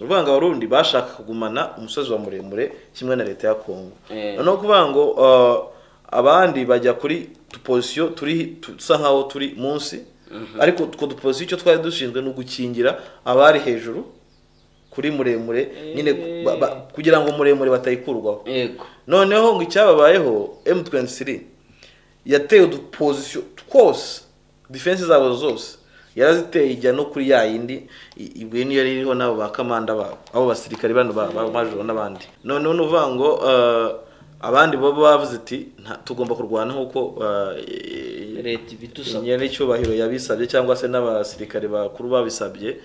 Uvuga ngo Abarundi bashaka kugumana umusozi wa Muremure kimwe na leta ya Kongo. Eh. Noneho kuvuga ngo abandi bajya kuri tuposition turi dusa nkaho turi munsi, ariko utwo duposition icyo twari dushinzwe ni ugukingira abari hejuru kuri Muremure nyine, kugira ngo Muremure batayikurwaho. Yego. Noneho ngo icyababayeho, M23 yateye uduposition twose, defense zabo zose yaraziteye, ijya no kuri ya yindi ibwe niyo yari iriho n'abo ba kamanda babo, abo basirikare bano ba majoro n'abandi. Noneho ni uvuga ngo abandi bo bavuze ati: "Tugomba kurwana nk'uko leta ibidusaba." Nyiricyubahiro yabisabye cyangwa se n'abasirikare bakuru babisabye.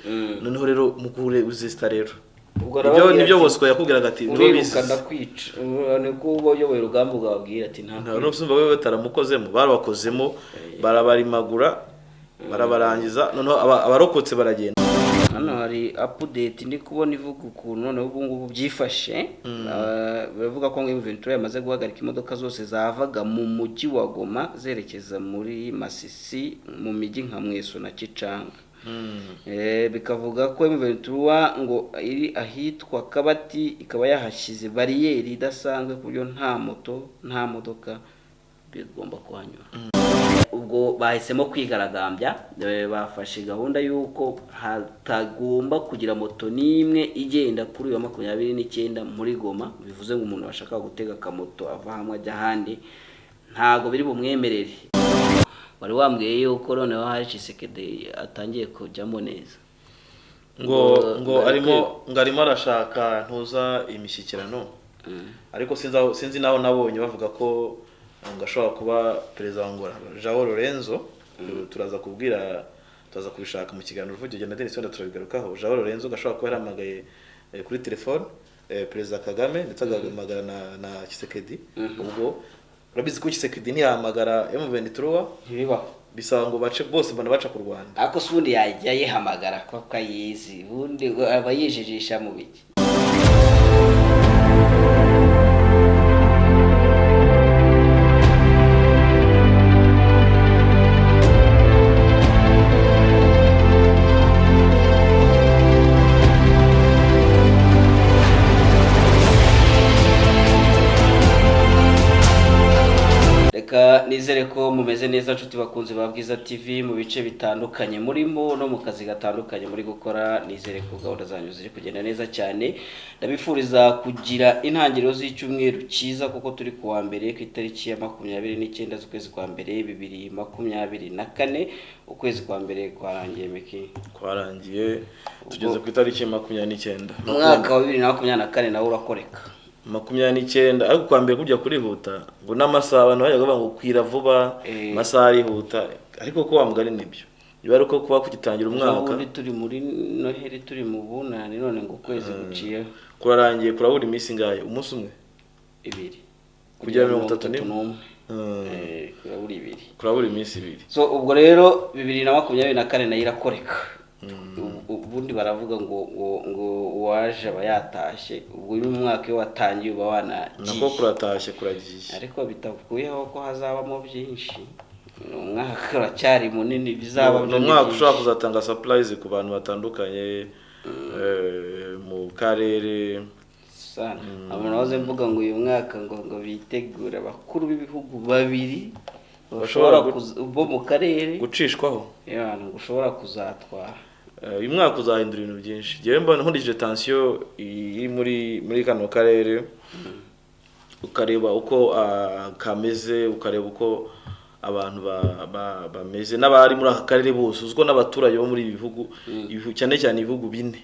Noneho rero mu kurezista rero Ubwo ibyo arababwira nibyo ati, Bosco yakubwiraga ati nibo uriruka bizize. Ndakwica. Niko uba uyoboye urugamba ubwababwira ati nta Nta n'ubwo babe bataramukozemo, barabakozemo, barabarimagura, barabarangiza, noneho abarokotse baragenda. Hano hari update ndi kubona ivuga ukuntu noneho ubu ngubu byifashe. Baravuga ko ngo M23 yamaze guhagarika imodoka zose zavaga mu mujyi wa Goma zerekeza muri Masisi, mu mijyi nka Mweso na Kicanga. Bikavuga ko M23 ngo iri ahitwa Kabati, ikaba yahashyize bariyeri idasanzwe ku buryo nta moto, nta modoka bigomba kuhanyura. Ubwo bahisemo kwigaragambya, bafashe gahunda y'uko hatagomba kugira moto n'imwe igenda kuri uyu wa 29 muri Goma. Bivuze ngo umuntu washaka gutega akamoto ava hamwe ajya ahandi ntago biri bumwemerere. Wari wambwiye yuko noneho hari Tshisekedi atangiye kujyamo neza. Ngo ngo bari arimo, ngo arimo arashaka ntuza imishyikirano, ariko sinzi naho nabonye bavuga ko ngo ashobora kuba perezida wa Angola João Lorenzo. Turaza kubwira, turaza kubishaka mu kiganiro Ruvugiro na Denis, wenda turabigarukaho. João Lorenzo ngo ashobora kuba yarahamagaye kuri telefone perezida Kagame, ndetse agahamagara na Tshisekedi. Ubwo urabizi ko Tshisekedi ntiyahamagara M23. Ntibibaho. Bisaba ngo bace bose, mbona baca ku Rwanda. Ariko se ubundi yajya yihamagara ko ayizi? Ubundi aba yijijisha mu biki? Reka nizere ko mumeze neza, nshuti bakunzi ba Bwiza TV, mu bice bitandukanye murimo no mu kazi gatandukanye muri gukora. Nizere ko gahunda zanyu ziri kugenda neza cyane. Ndabifuriza kugira intangiriro z'icyumweru cyiza, kuko turi ku wa mbere, ku itariki ya 29 z'ukwezi kwa mbere 2024. Ukwezi kwa mbere kwarangiye, Miki. Twarangiye, tugeze ku itariki 29. Umwaka wa 2024 nawe urakoreka. 29, ariko kwa mbere kujya kurihuta ngo n'amasaha abantu bajyaga bavuga ngo kwira vuba. Amasaha arihuta, ariko ko wa mugani nibyo, niba ari uko kuba kugitangira umwaka. Ubundi turi muri Noheli, turi mu Bunani, none ngo ukwezi guciyeho. Kurarangiye, kurabura iminsi ingahe? Umunsi umwe? Ibiri. Kugera 31. 31. Kurabura ibiri. Kurabura iminsi 2. So ubwo rero 2024 nayo irakoreka. Ubundi baravuga ngo uwaje aba yatashye. Ubwo uyu mwaka iyo watangiye uba wanagiye. Nako kuratashye, kuragiye. Ariko bitakuyeho ko hazabamo byinshi. Ni umwaka uracyari munini, bizaba Ni byo ni umwaka byinshi. ushobora kuzatanga surprise ku bantu batandukanye mu karere. Sana abantu bahoze mvuga ngo uyu mwaka ngo bitegure abakuru b'ibihugu babiri bashobora Bashobora bo mu karere gucishwaho. Abantu ngo ushobora kuzatwara. Uyu mwaka uzahindura ibintu byinshi. Njyewe mbona nkurikije tension iri muri kano karere, ukareba uko kameze, ukareba uko abantu bameze n'abari muri aka karere bose, uziko n'abaturage bo muri ibi bihugu, cyane cyane ibihugu bine.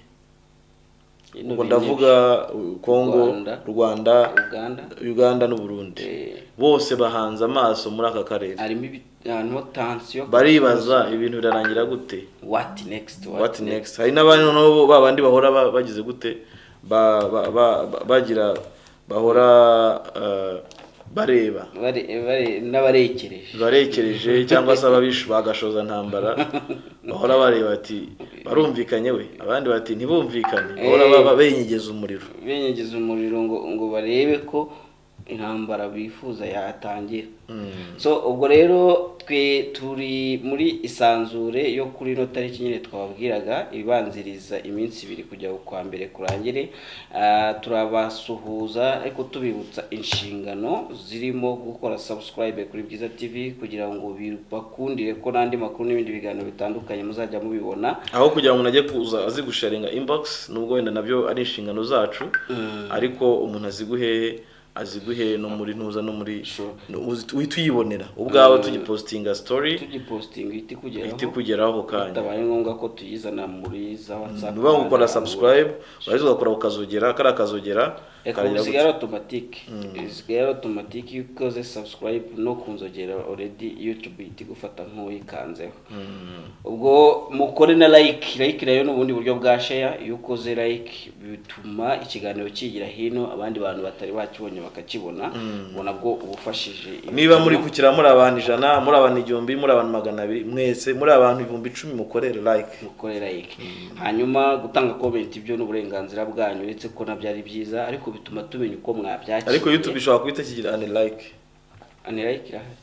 Bino Ubwo bine, ndavuga Congo, Rwanda, Rwanda, Uganda, Uganda n'u Burundi. Bose bahanze amaso muri aka karere. Harimo harimo tension. Baribaza ibintu birarangira gute. What next? What next? Hari n'abandi noneho ba bandi bahora bagize gute, bagira bahora bareba. Bari n'abarekereje. Barekereje cyangwa se ababishu bagashoza ntambara, bahora bareba ati barumvikanye we, abandi bati ntibumvikane, bahora benyegeza umuriro. Benyegeza umuriro ngo barebe ko Intambara bifuza yatangira. So ubwo rero twe turi muri isanzure yo kuri ino tariki nyine twababwiraga, ibanziriza iminsi 2 kujya kwa mbere kurangire. Turabasuhuza ariko tubibutsa inshingano zirimo gukora subscribe kuri Bwiza TV kugira ngo bibakundire ko n'andi makuru n'ibindi biganiro bitandukanye muzajya mubibona. Aho kugira ngo umuntu ajye kuza azi gusharinga inbox, nubwo wenda nabyo ari inshingano zacu, ariko umuntu aziguhe no muri ntuza no muri uhita uyibonera ubwawe, tugipostinga story, tugipostinga ihita ikugeraho, ihita ikugeraho ako kanya, bitabaye ngombwa ko tuyizana muri za WhatsApp. Ni ukuvuga ngo ukora subscribe, warangiza ugakora ukazogera, kariya kazogera Reka karagira ubu isigaye gutya. ari automatique, isigaye ari automatique. Iyo ukoze subscribe no kunzogera, already YouTube ihita igufata nk'uyikanzeho. Ubwo mukore na like. Like nayo ni ubundi buryo bwa share. Iyo ukoze like bituma ikiganiro kigira hino, abandi bantu batari bakibonye bakakibona. Ubwo nabwo uba ufashije. Niba muri kukira muri abantu 100, muri abantu 1000, muri abantu 200, mwese muri abantu 10,000, mukorere like. Mukore like. Hanyuma gutanga comment ibyo ni uburenganzira bwanyu, uretse ko nabyo ari byiza, ariko bituma tumenya uko mwabyakiriye. Ariko YouTube ishobora kuba itakigira unlike. Unlike irahari.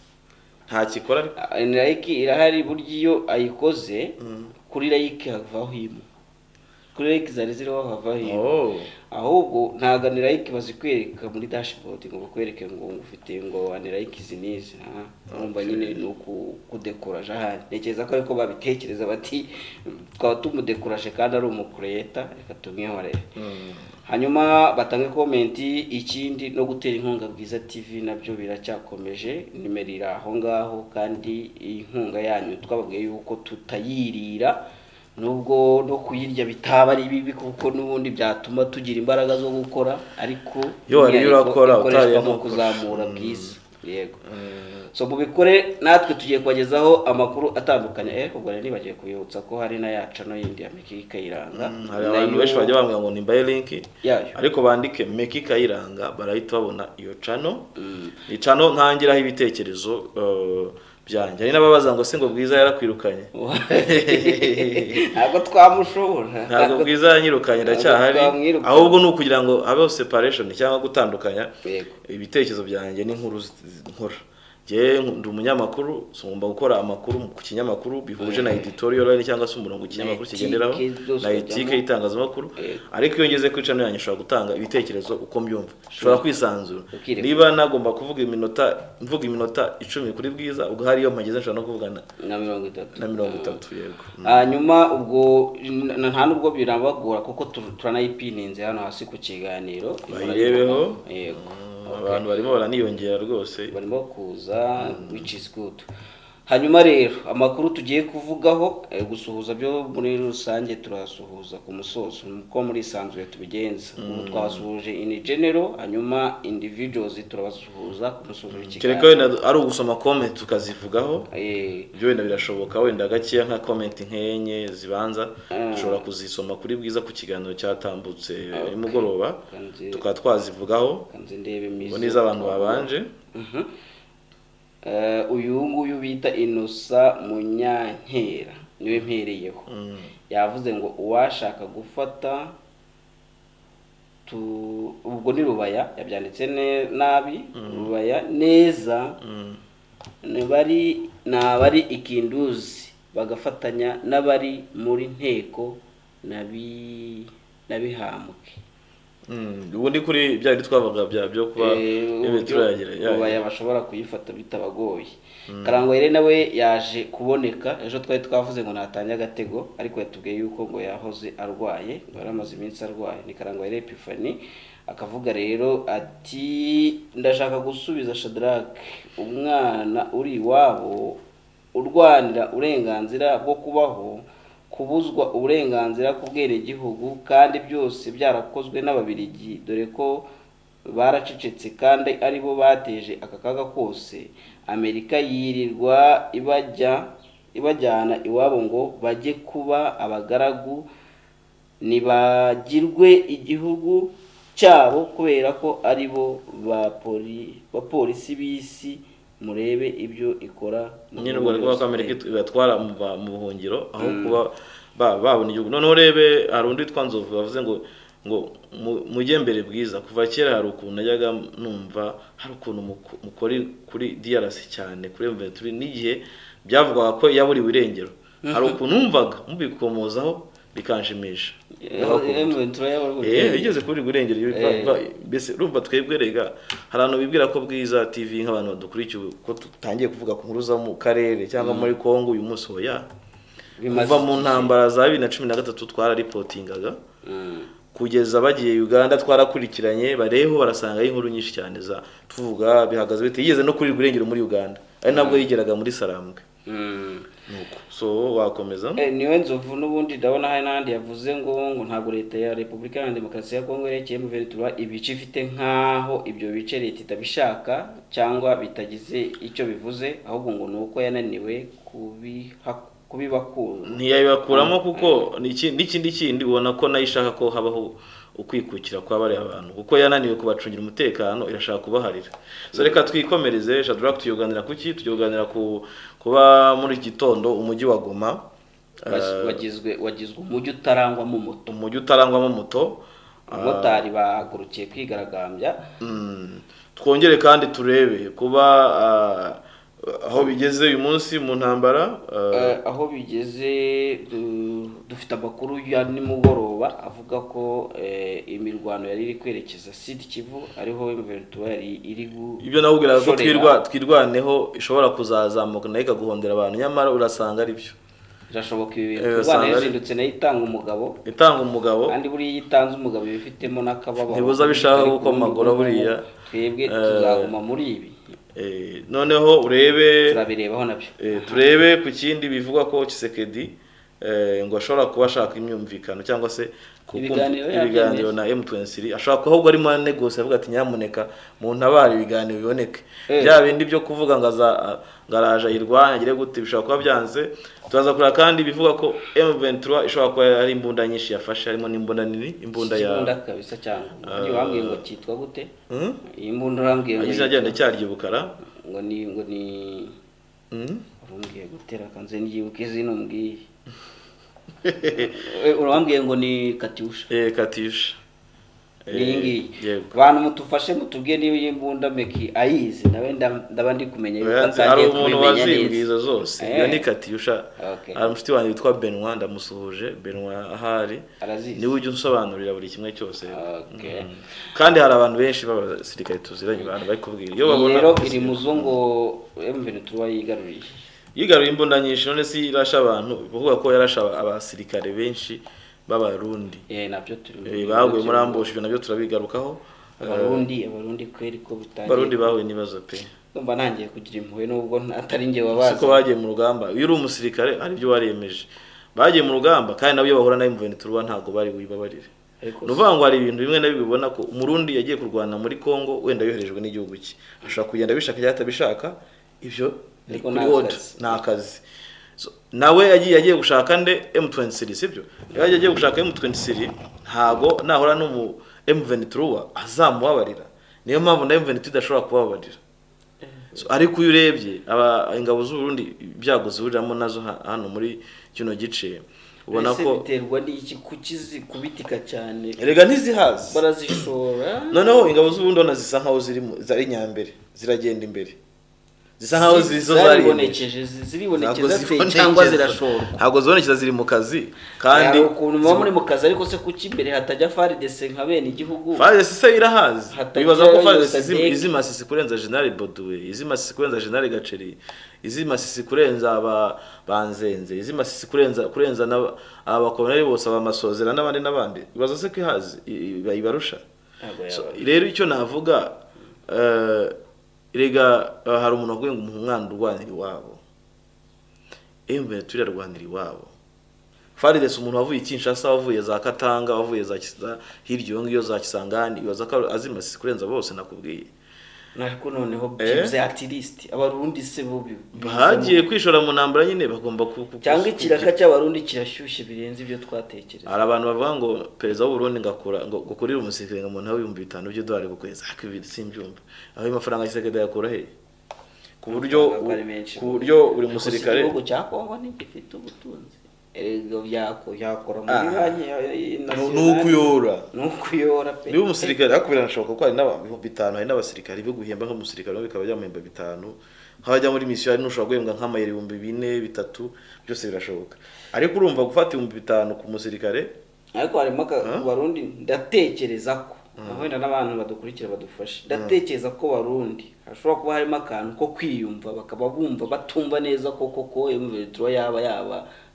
Nta kikora ariko. Unlike irahari. Burya iyo ayikoze kuri like havaho imwe, kuri like zari ziriho havaho imwe. Oh. Ahubwo ntabwo unlike bazikwereka muri dashboard ngo bakwereke ngo ufite ngo unlike izi n'izi. Urumva nyine ni ukudekuraje ahandi. Ntekereza ko ariko babitekereza bati twaba tumudekuraje kandi ari umucreator, reka tumwihorere. Hanyuma batange comment. Ikindi no gutera inkunga Bwiza TV nabyo biracyakomeje, nimero iri aho ngaho, kandi inkunga yanyu twababwiye yuko tutayirira, nubwo no kuyirya bitaba ari bibi kuko n'ubundi byatuma tugira imbaraga zo gukora, ariko Iyo wariye by'umwihariko urakora, ikoreshwa utariye mu ntukora. kuzamura Bwiza. Yego, so mubikore, natwe tugiye kubagezaho amakuru atandukanye. Ariko ubwo rero nibagiye kubibutsa ko hari na ya channel yindi ya Meki Kayiranga. Hari abantu benshi bajya bambwira ngo nimbaye link yayo. ariko bandike Meki Kayiranga barahita babona iyo channel. Ni channel ntangiraho ibitekerezo byanjye. Hari n'ababaza ngo se ngo Bwiza yarakwirukanye? Ntabwo twamushobora. Ntabwo Bwiza yanyirukanye, ndacyahari. Twamwirukanye. Ahubwo ni ukugira ngo habeho separation cyangwa gutandukanya ibitekerezo byanjye n'inkuru nkora. Njyewe ndi umunyamakuru, so ngomba gukora amakuru ku kinyamakuru bihuje na editorial line cyangwa se umurongo ikinyamakuru Na kigenderaho, ethique byose na ethique ukajyamo. y'itangazamakuru. Ariko iyo ngeze kuri channel yanjye nshobora gutanga ibitekerezo uko mbyumva, nshobora kwisanzura. Ukirekura. Niba nagomba kuvuga iminota, mvuga iminota 10 kuri Bwiza, ubwo hariyo mpageze nshobora no kuvugana na 30. Na 30, yego. Hanyuma ubwo nta nubwo birabagora kuko turanayipininze hano hasi ku kiganiro. Bayirebeho. Yego. Abantu barimo baraniyongera rwose. Barimo kuza, which is good. Hanyuma rero amakuru tugiye kuvugaho, gusuhuza byo muri rusange turasuhuza ku musozo uko muri isanzuye tubigenza. Ubu twasuhuje in general, hanyuma individuals turabasuhuza ku musozo Kereka w'ikiganiro. wenda ari ugusoma comment tukazivugaho, ibyo wenda birashoboka, wenda gakeya nka comment nk'enye zibanza dushobora kuzisoma kuri Bwiza ku kiganiro cyatambutse nimugoroba, tukaba twazivugaho. Kanze ndebe imizo. Ubwo n'iz'abantu babanje. Uyu nguyu bita Innocent Munyankera niwe mpereyeho. Yavuze ngo uwashaka gufata tu, ubwo ni Rubaya, yabyanditse nabi, Rubaya neza, ni abari ikinduzi bagafatanya n'abari muri nteko n'abihambwe. Ubundi kuri bya bindi twavuga bya byo kuba Uburyo turagira Rubaya bashobora kuyifata bitabagoye. Karangwa rero nawe yaje kuboneka ejo. Twari twavuze ngo natange agatego, ariko yatubwiye yuko ngo yahoze arwaye, ngo yari amaze iminsi arwaye. Ni Karangwa rero Epifani. Akavuga rero ati ndashaka gusubiza Shadrack, umwana uri iwabo urwanira uburenganzira bwo kubaho, kubuzwa uburenganzira ku bwenegihugu kandi byose byarakozwe n'Ababiligi, dore ko baracecetse kandi aribo bateje aka kaga kose. Amerika yirirwa ibajyana iwabo ngo bajye kuba abagaragu, nibagirwe igihugu cyabo kubera ko aribo bapolisi b'isi. Murebe ibyo ikora mu Nyine bihugu ubwo ni ukuvuga ko byose. Amerika ibatwara mu buhungiro aho kuba babona igihugu. Noneho urebe, hari undi witwa Nzovu bavuze ngo Ngo mujye mbere bwiza. Kuva kera hari ukuntu najyaga numva hari ukuntu mukora kuri DRC cyane kuri M23, n'igihe byavugwaga ko yaburiwe irengero, hari ukuntu numvaga mubikomozaho bikanshimisha. M23 yaburiwe. Igeze kuri irengero. Mbese urumva twebwe rega hari abantu bibwira ko Bwiza TV nk'abantu badukurikiye ko tutangiye kuvuga ku nkuru zo mu karere cyangwa muri Kongo uyu munsi. Hoya, kuva mu ntambara za 2013 twararipotingaga kugeza bagiye Uganda, twarakurikiranye bareho barasanga inkuru nyinshi cyane za tuvuga bihagaze bite. Yigeze no kuri irengero muri Uganda, ari nabwo yigeraga muri Sarambwe. Nuko so wakomeza. Niwe Nzovu n'ubundi ndabona hari n'andi yavuze ngo ntabwo leta ya Repubulika Iharanira Demokarasi ya Kongo yerekeye M23 ibice ifite nkaho ibyo bice leta itabishaka cyangwa bitagize icyo bivuze, ahubwo ngo nuko yananiwe kubibakura. Ntiyabibakuramo kuko n'ikindi kindi ubona ko nayo ishaka ko habaho ukwikukira kwa bari abantu, kuko yananiwe kubacungira umutekano irashaka kubaharira. So reka twikomereze. Shadrack, tuyoganira kuki? Tuyoganira ku kuba muri iki gitondo umujyi wa Goma wagizwe umujyi utarangwamo moto. Umujyi utarangwamo moto, abamotari bahagurukiye kwigaragambya. Twongere kandi turebe kuba aho bigeze uyu munsi mu ntambara. Aho bigeze dufite amakuru ya nimugoroba avuga ko imirwano yari iri kwerekeza Sud Kivu, ariho M23 yari iri. Ibyo nakubwira ko twirwaneho ishobora kuzazamuka nayo ikaguhondera abantu, nyamara urasanga ari byo. Birashoboka ibi bintu. Twirwaneho izindutse nayo itanga umugabo, kandi buriya iyo itanze umugabo ibifitemo n'akababaro, ntibuza bishaka gukomagura buriya. Twebwe tuzaguma muri ibi. Noneho urebe turabirebaho nabyo. Turebe ku kindi bivuga ko Tshisekedi ngo ashobora kuba ashaka imyumvikano cyangwa se ibiganiro na M23, ashobora kuba ahubwo arimo anegose avuga ati nyamuneka mu ntabare ibiganiro biboneke. Bya bindi byo kuvuga ngo ngaraje ayirwanya agire gute bishobora kuba byanze. Turaza kureba kandi bivuga ko M23 ishobora kuba ari imbunda nyinshi yafashe, harimo n'imbunda nini, imbunda ya imbunda kabisa cyangwa ni wambwiye ngo cyitwa gute? Imbunda urambwiye ngo izagenda cyaryibukara ngo ni urambwiye gutera kanze nyibuke izina umbwiye. Urambwiye ngo ni Katyusha. Katyusha. Iyi. Abantu mutufashe mutubwiye niba iyi mbunda Meki ayizi nawe ndaba ndi kumenya yuko atangiye kumenya neza zose. Iyo ni Katyusha. Hari umushuti wanjye witwa Benoit, ndamusuhuje. Benoit ahari niwe ujya unsobanurira buri kimwe cyose. Kandi hari abantu benshi b'abasirikare tuziranye abantu bari kubwira iyo babona rero iri muzungu M23 yigaruriye. Yigaruye imbunda nyinshi, none si irasha abantu, bivuga ko yarasha abasirikare benshi b'abarundi. Nabyo turi baguye muri ambush, ibyo nabyo turabigarukaho. Abarundi kweri ko bitangiye. Abarundi bahuye n'ibibazo pe. Ndumva nangiye kugira impuhwe nubwo atari nge wabaza. Siko bagiye mu rugamba, iyo uri umusirikare ari byo waremeje. Bagiye mu rugamba kandi nabyo bahura na M23 ntago bari buyibabarire. Nuvuga ngo hari ibintu bimwe na bibona ko umurundi yagiye kurwana muri Kongo wenda yoherejwe n'igihugu cye. Ashobora kugenda bishaka cyangwa atabishaka, ibyo ni kuri order, ni akazi. So, nawe yagiye gushaka nde M23, sibyo? Yagiye gushaka M23 ntago nahora n'umu M23 azamubabarira. Niyo mpamvu na M23 idashobora kubabarira. So, ariko uyu urebye aba ingabo z'u Burundi ibyago zihuriramo nazo hano muri kino gice, ubona ko biterwa n'iki kukizi kubitika cyane. Erega ntizihazi, barazishora. Noneho ingabo z'u Burundi zisa nkaho ziri zari nyambere, ziragenda imbere. Zisa nkaho zizo zaribonekeje, ziribonekeza se cyangwa zirashorwa. Ntabwo zibonekeza, ziri mu kazi. Kandi ukuntu muba muri mu kazi, ariko se kuki imbere hatajya FARDC nka bene igihugu? FARDC se irahazi. Bibaza ko FARDC izi masisi kurenza General Bodoué, izi masisi kurenza General Gaceri, izi masisi kurenza aba Banzenze, izi masisi kurenza abakoloneli bose abamasozera n'abandi n'abandi. Bibaza se ko ihazi ibarusha. Rero icyo navuga rega hari umuntu wavuye ngo umwana urwanira iwabo. M23 irarwanira iwabo. FARDC umuntu wavuye Kinshasa, wavuye za Katanga, wavuye za Kisa, hirya ngiyo za Kisangani, ibaza ko azimasisi kurenza bose nakubwiye. Nariko noneho byibuze at least abarundi se bo bagiye kwishora mu ntambara nyine bagomba cyangwa ikiraka cy'abarundi kirashyushye birenze ibyo twatekereza. Hari abantu bavuga ngo perezida w'u Burundi ngakora ngo gukorera umusirikare ngo umuntu abe 5000 by'idolari ku kwezi, ariko ibi simbyumva. Aho amafaranga Tshisekedi yakura he? Ku buryo buri musirikare igihugu cya Kongo ntigifite ubutunzi. Erega byakora muri banki Ni ukuyora. Ni ukuyora pe. Niba umusirikare ariko biranashoboka ko hari n'ibihumbi 5, hari n'abasirikare byo guhemba nk'umusirikare bikaba byamuhemba 5, nk'abajya muri misiyo hari n'ushobora guhembwa nk'amayero 4,000, 3,000, byose birashoboka. Ariko urumva gufata 5,000 ku musirikare, ariko harimo Barundi ndatekereza ko wenda n'abantu badukurikira badufashe, ndatekereza ko Barundi hashobora kuba harimo akantu ko kwiyumva, bakaba bumva batumva neza ko koko M23 yaba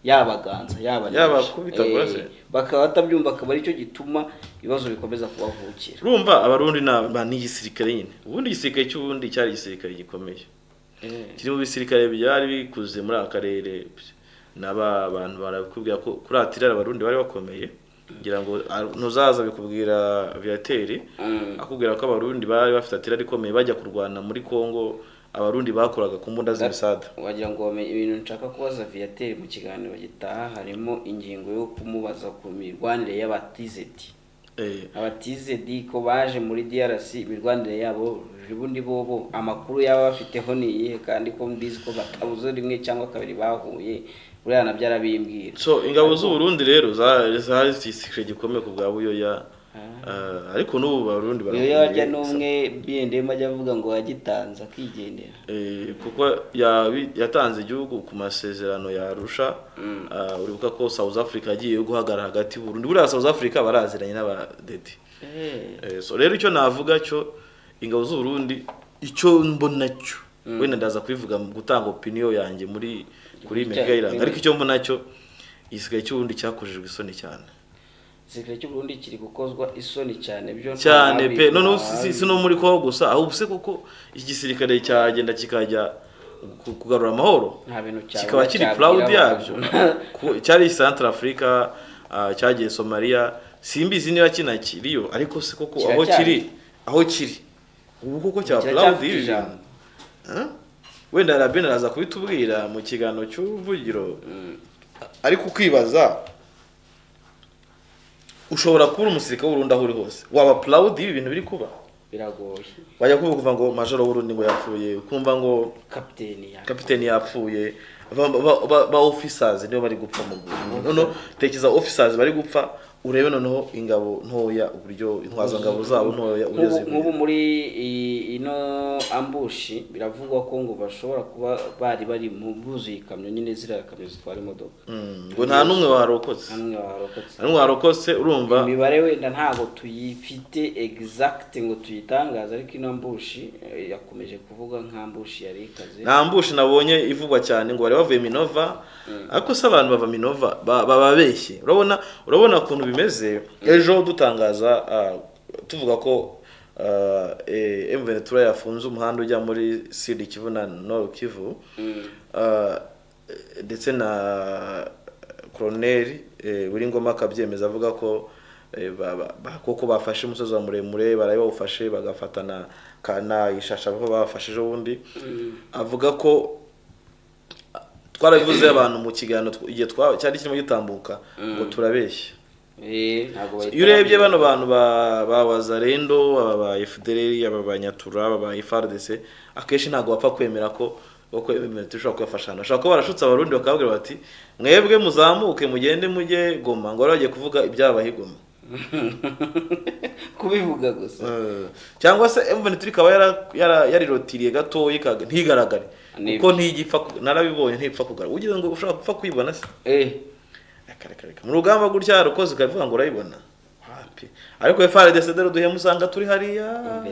yabaganza yaba kubitagura se, bakaba batabyumva, akaba aricyo gituma ibibazo bikomeza kubavukira. Urumva Abarundi ni igisirikare nyine, ubundi igisirikare cy'ubundi cyari igisirikare gikomeye, kiri mu bisirikare byari bikuze muri aka karere. N'aba bantu barakubwira ko kuri atirara Abarundi bari bakomeye, ngira ngo ntuzaza bikubwira Viateri akubwira ko Abarundi bari bafite atirara ikomeye bajya kurwana muri Kongo. Abarundi bakoraga ku mbunda z'imisada. Wagira ngo ibintu nshaka kubaza Viateri mu kiganiro gitaha harimo ingingo yo kumubaza ku mirwanire y'abatizedi. Abatizedi ko baje muri DRC, imirwanire yabo ubundi bobo amakuru yaba bafiteho ni iyihe, kandi ko mbizi ko batabuze rimwe cyangwa kabiri bahuye, buriya nabyo arabimbwira. So ingabo z'u Burundi rero zari igisirikare gikomeye ku bwa Buyoya. Ariko n'ubu Barundi barakomeye. Buyoya n'umwe B&M ajya avuga ngo yagitanze akigendera. Kuko yatanze igihugu ku masezerano ya Arusha. Uribuka ko South Africa yagiye guhagarara hagati y'u Burundi. Buriya South Africa baraziranye n'abadede. So rero icyo navuga cyo ingabo z'u Burundi icyo mbona cyo wenda ndaza kubivuga mu gutanga opinion yanjye muri kuri Mega Iranga, ariko icyo mbona cyo igisigaye cy'u Burundi cyakojejwe isoni cyane. Igisirikare cy'u Burundi kiri gukozwa isoni cyane byo cyane pe. None si no muri Kongo gusa, ahubwo se koko igisirikare cyagenda kikajya kugarura amahoro kikaba kiri proud yabyo. Cyari Central Africa, cyagiye Somalia, simbizi niba kinakiriyo, ariko se koko aho kiri, aho kiri ubu koko cya proud y'ibi. Wenda Rabin araza kubitubwira mu kiganiro cy'uruvugiro. Ariko kwibaza ushobora kuba umusirikare w'Urundi aho uri hose waba proud y'ibi bintu biri kuba, biragoye. Wajya kuvuga ngo majoro w'Urundi ngo yapfuye, ukumva ngo kapiteni yapfuye, ba officers nibo bari gupfa mu Burundi. None tekereza officers bari gupfa, urebe noneho ingabo ntoya uburyo intwaza ngabo zabo ntoya uburyo. Nk'ubu muri ino ambushi biravugwa ko ngo bashobora kuba bari bari mu buzuye ikamyo nyine ziriya kamyo zitwara imodoka, ngo nta n'umwe warokotse. Nta n'umwe warokotse. Urumva imibare wenda ntago tuyifite exact ngo tuyitangaze, ariko ino ambushi yakomeje kuvuga nk'ambushi yari ikaze. Nta ambushi nabonye ivugwa cyane ngo bari bavuye Minova, ariko se abantu bava Minova bababeshye. Urabona ukuntu bimeze. Ejo dutangaza tuvuga ko M23 yafunze umuhanda ujya muri Sud Kivu na Nord Kivu, ndetse na Colonel Uringoma akabyemeza avuga ko koko bafashe umusozi wa muremure, baraye bawufashe bagafatana kana ishasha aho bafashe ejo bundi. Avuga ko twarabivuze abantu mu kiganiro igihe cyari kirimo gitambuka ngo turabeshye. Iyo urebye bano bantu ba Wazalendo, aba ba FDLR, aba ba Nyatura, aba ba FARDC, akenshi ntabwo bapfa kwemera ko tushobora kubafashana. Bashobora kuba barashutse Abarundi bakababwira bati mwebwe muzamuke mugende mujye Goma, ngo bagiye kuvuga ibyabaye Goma. Kubivuga gusa. Cyangwa se M23 ikaba yarirotiriye gatoya ntigaragare, kuko ntigipfa, narabibonye ntipfa kugaragara. Ugize ngo ushobora gupfa kuyibona se? Reka mu rugamba gutya rukoze ukavuga ngo urayibona wapi, ariko FARDC dore duhema usanga turi hariya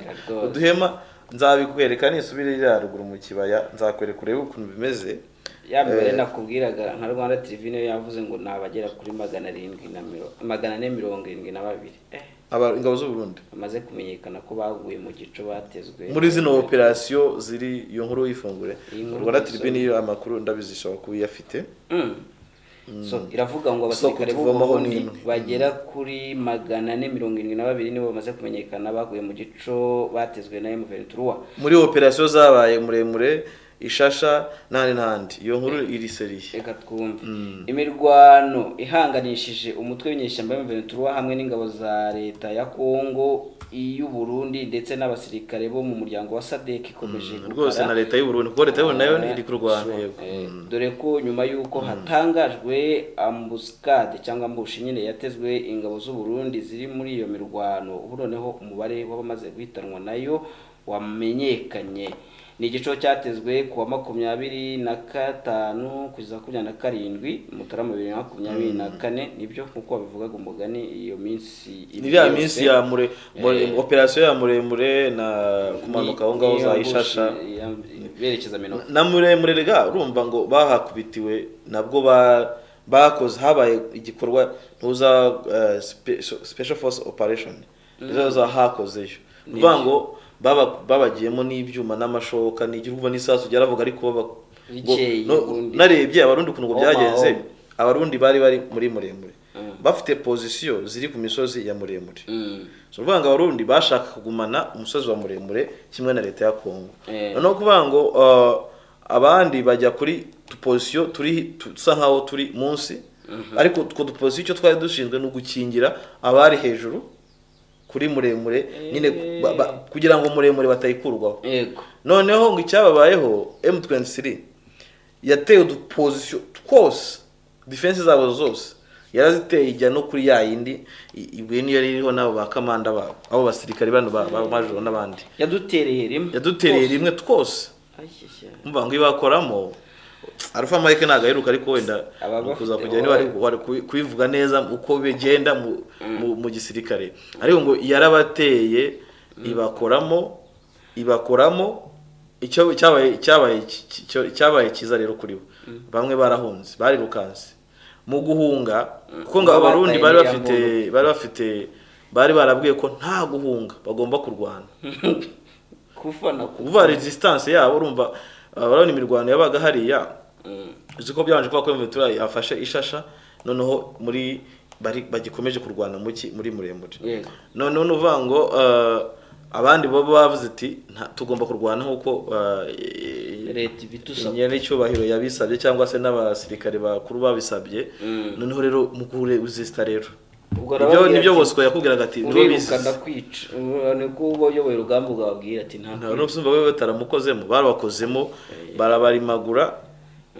uduhema. Nzabikwereka nisubire iriya ruguru mu kibaya, nzakwereka urebe ukuntu bimeze. Ya mbere nakubwiraga nka Rwanda TV niyo yavuze ngo nabagera kuri 472 ingabo z'u Burundi bamaze kumenyekana ko baguye mu gico batezwe muri zino operation ziri iyo nkuru y'ifungure. Rwanda TV niyo amakuru ndabizishobora kubiyafite. So iravuga ngo abasirikare b'u Burundi bagera kuri 472 nibo bamaze kumenyekana baguye mu gico batezwe na M23 muri operation zabaye muremure, Ishasha n'ahandi n'ahandi. Iyo nkuru iri seriye. Reka twumve. Imirwano ihanganishije umutwe w'inyeshyamba M23 hamwe n'ingabo za leta ya Kongo, iy'u Burundi ndetse n'abasirikare bo mu muryango wa SADC ikomeje Rwose na leta y'u Burundi, kuko leta y'u Burundi nayo iri kurwana. Yego. Dore ko nyuma y'uko hatangajwe embuscade cyangwa ambush nyine yatezwe ingabo z'u Burundi ziri muri iyo mirwano, ubu noneho umubare w'abamaze guhitanwa nayo wamenyekanye. Ni igico cyatezwe ku wa 25 kugeza 27 Mutarama 2024. Nibyo, nkuko babivugaga umugani, iyo minsi Ni iriya minsi ya mure, operasiyo ya muremure na kumanuka aho ngaho za Ishasha berekeza Minova. Na muremure. Rega urumva ngo bahakubitiwe nabwo bakoze, habaye igikorwa ntuza special force operation nizo za hakozeyo. Uvuga ngo babagiyemo n'ibyuma n'amashoka n'igihugu n'isasu ryaravuga, ariko Bikeye ubundi. Narebye Abarundi ukuntu ngo Oma, byagenze. oma. Abarundi bari muri muremure, bafite position ziri ku misozi ya muremure. So uvuga ngo Abarundi bashaka kugumana umusozi wa muremure kimwe na leta ya Kongo. Noneho kuvuga ngo abandi bajya kuri tuposition turi dusa nkaho turi munsi, ariko utwo duposition icyo twari dushinzwe ni ugukingira abari hejuru kuri muremure nyine, kugira ngo muremure batayikurwaho. Noneho ngo icyababayeho, M23 yateye uduposition twose, defense zabo zose yaraziteye, ijya no kuri ya yindi ibuye niyo yari iriho n'abo ba kamanda babo, abo basirikare bano ba majoro n'abandi. Yadutereye rimwe. Yadutereye rimwe twose. Ayishya. Umva ngo ibakoramo Alpha Mike ntabwo aheruka, ariko wenda Aba bafite kuza kujya niba wari kubivuga neza uko bigenda mu gisirikare, ariko ngo yarabateye ibakoramo. Icyo cyabaye cyiza rero kuri bo, bamwe barahunze, barirukanse mu guhunga, kuko ngo Bo Abarundi bataye bari iriya bafite bari bafite bari barabwiye ko nta guhunga, bagomba kurwana. Kufana. Kuvuga resistance yabo, urumva urabona imirwano yabaga hariya, uzi ko byabanje kuba ko M23 yafashe Ishasha, noneho muri bari bagikomeje kurwana muki muri muremure. Noneho nuvuga ngo abandi bo bavuze ati: "Tugomba kurwana nk'uko Leta ibidusaba." Nyiricyubahiro yabisabye cyangwa se n'abasirikare bakuru babisabye. Noneho rero mu kuresista rero, Ubwo ibyo arababwira nibyo ati, Bosco yakubwiraga ati nibo uriruka bizize. Ndakwica. Ubu niko uba uyoboye urugamba ubwababwira ati nta Nta n'usumva we bataramukozemo, barabakozemo, barabarimagura,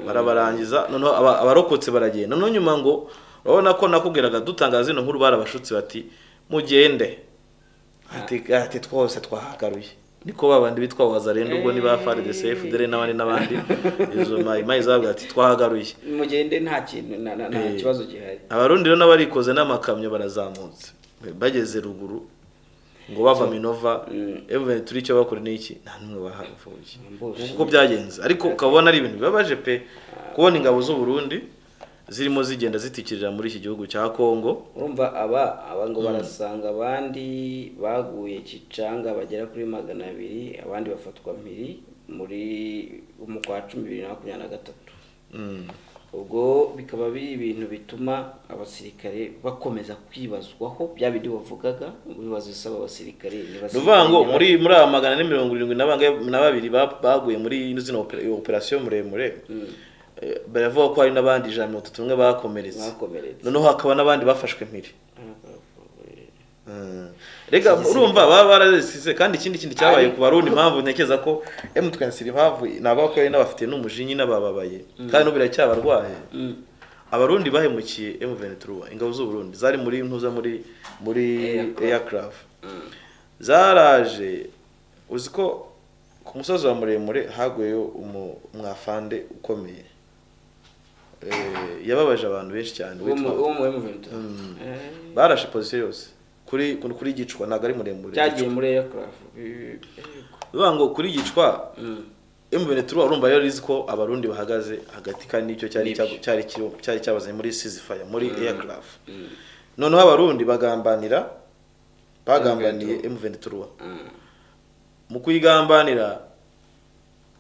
barabarangiza. Noneho abarokotse baragenda. Noneho nyuma ngo urabona ko nakubwiraga dutangaza zino nkuru, barabashutse bati mugende, ati twose twahagaruye. Niko babandi bitwa Wazalendo, ubwo ni ba FARDC, FDL n'abandi n'abandi, izo mayimayi zababwira ati twahagaruye. Mugende, nta kintu nta kibazo gihari. Abarundi rero n'abarikoze n'amakamyo barazamutse, bageze ruguru ngo bava Minova, M23 icyo bakora ni iki? Nta n'umwe bahavuye. Ambush. Uko byagenze, ariko ukabona ari ibintu bibabaje pe, kubona ingabo z'u Burundi zirimo zigenda zitikirira muri iki gihugu cya Kongo. Urumva aba ngo barasanga abandi baguye Kicanga bagera kuri 200, abandi bafatwa mpiri muri mu kwa 10 2023. Ubwo bikaba biri ibintu bituma abasirikare bakomeza kwibazwaho bya bindi bavugaga, bibaza isaba abasirikare ni Ni ukuvuga ngo muri aba 472 baguye muri zino operasiyo muremure, baravuga ko hari n'abandi 131 bakomeretse. Bakomeretse. Noneho hakaba n'abandi bafashwe mpiri. Rega urumva baba barazisize. Kandi ikindi kintu cyabaye ku Barundi, impamvu ntekereza ko M23, impamvu navuga ko ari n'abafite n'umujinya n'abababaye kandi n'ubu biracyabarwaye, Abarundi bahemukiye M23. Ingabo z'u Burundi zari muri ntuza muri Aircraft. Aircraft zaraje. Uzi ko ku musozi wa muremure haguyeyo umwafande ukomeye, yababaje abantu benshi cyane, Uwo mu witwa uwo mu M23. Barashe position yose kuri Gicwa, ntabwo ari muremure. Cyagiye muri aircraft. Bivuga ngo kuri Gicwa, M23 urumva yari izi ko Abarundi bahagaze hagati, kandi nicyo cyari Nibyo. cyari cyabazanye muri ceasefire muri aircraft. Noneho Abarundi bagambaniye M23. Mu kuyigambanira,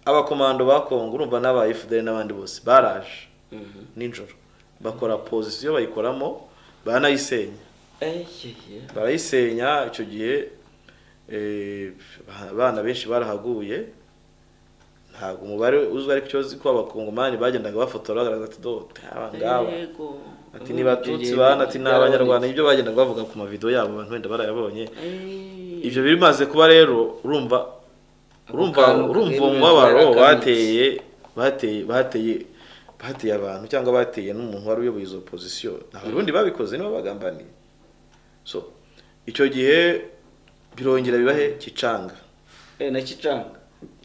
abakomando ba Kongo, urumva n'aba FDL n'abandi bose baraje nijoro, bakora position, bayikoramo, banayisenya. Barayisenya. Icyo gihe abana benshi barahaguye. Ntabwo umubare uzwi, ariko icyo ko abakongomani bagendaga bafotora bagaragaza ati do aba ngaba, Yego. ati ni batutsi bana, ati ni abanyarwanda. Ibyo bagendaga bavuga ku mavideo yabo, abantu wenda barayabonye. Ibyo bimaze kuba rero, urumva Ako urumva kantu urumva kagenda umubabaro karakabitse. bateye abantu cyangwa bateye n'umuntu wari uyoboye izo position. Abarundi babikoze nibo bagambaniye. So icyo gihe birongera bibahe Kicanga. Na Kicanga.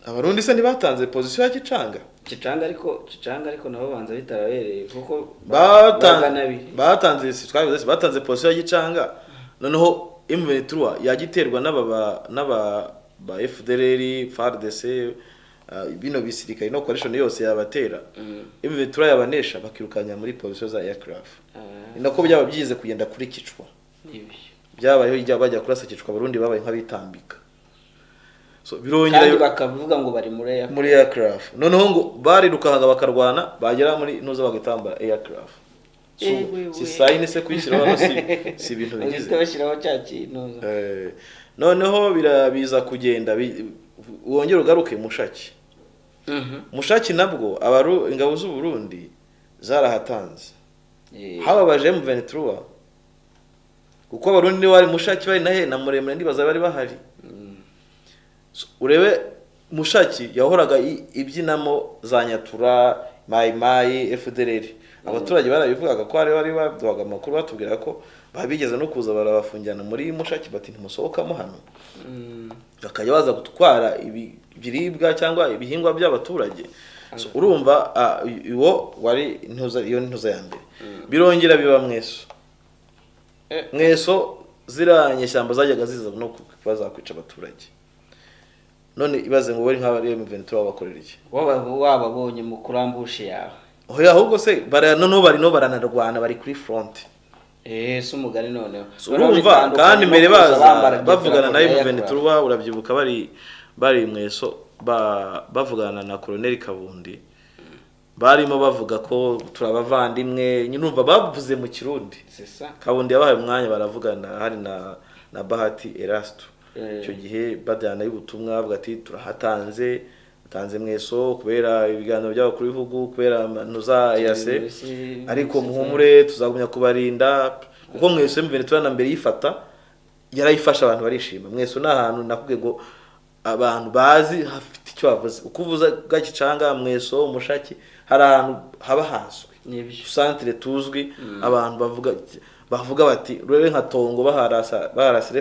Abarundi se ntibatanze position ya Kicanga? Kicanga ariko nabo banza bitarabereye kuko magana abiri. Batanze, si twabivuze se, batanze position ya Gicanga, noneho M23 yagiterwa n'aba ba FDLR, FARDC, bino bisirikare no coalition yose yabatera, M23 yabanesha, bakirukanya muri position za aircraft. Ah, Ni nako byaba byize kugenda kuri Kicwa. Nibyo. Byabayeho ijya bajya kurasa Kicwa, Abarundi babaye nk'abitambika. So birongera Kandi bakavuga ngo bari muri air muri aircraft, noneho ngo barirukanka bakarwana, bagera muri nuza bagatambara aircraft. So, Ewe si we. sign se kuyishyiraho hano, si ibintu bigize Bahita bashyiraho cya kintu. Noneho birabiza kugenda wongere ugaruke Mushaki. Mushaki nabwo ingabo z'u Burundi zarahatanze. Hababaje M23 kuko abarundi nibo bari Mushaki, bari nahe na Muremure, ndibaza bari bahari. So, urebe Mushaki yahoraga ibyinamo za Nyatura, Mayi Mayi, FDLR. Abaturage barabivugaga ko bari baduhaga amakuru, batubwira ko babigeze no kuza barabafungirana muri Mushaki, bati ntimusohokamo hano, bakajya baza gutwara ibiribwa cyangwa ibihingwa by'abaturage. So, urumva uwo wari intuza, iyo ni intuza ya mbere. Birongera biba Mweso. Mweso ziriya nyeshyamba zajyaga ziza no kuba zakwica abaturage. None ibaze ngo bari nk'abari M23 babakorera iki? Wababonye mu kurambushe yawe. Oya, ahubwo se noneho bari no baranarwana, bari kuri front. Si umugani noneho. So, Noneho urumva bitandukanye kandi no mbere kuza baza bambara bavugana na idarapo rya M23, urabyibuka bari Mweso bavugana na Colonel Kabundi, barimo bavuga ko turabavandimwe nyine, urumva bavuze mu Kirundi. C'est ça. Kabundi yabahaye umwanya baravugana, hari na Bahati Erasto. Icyo gihe bajyana y'ubutumwa bavuga ati turahatanze, tanze Mweso kubera ibiganiro by'abakuru b'ibihugu, kubera ntuza EAC, ariko muhumure tuzagumya kubarinda, kuko Mweso M23 na mbere yifata yarayifasha, abantu barishima. Mweso ni ahantu nakubwiye ngo abantu bazi hafite icyo bavuze. Uko uvuza Gacicanga, Mweso, Mushaki, hari ahantu haba hazwi, Nibyo. centre tuzwi, abantu bavuga bati rebe nka Tongo baharasa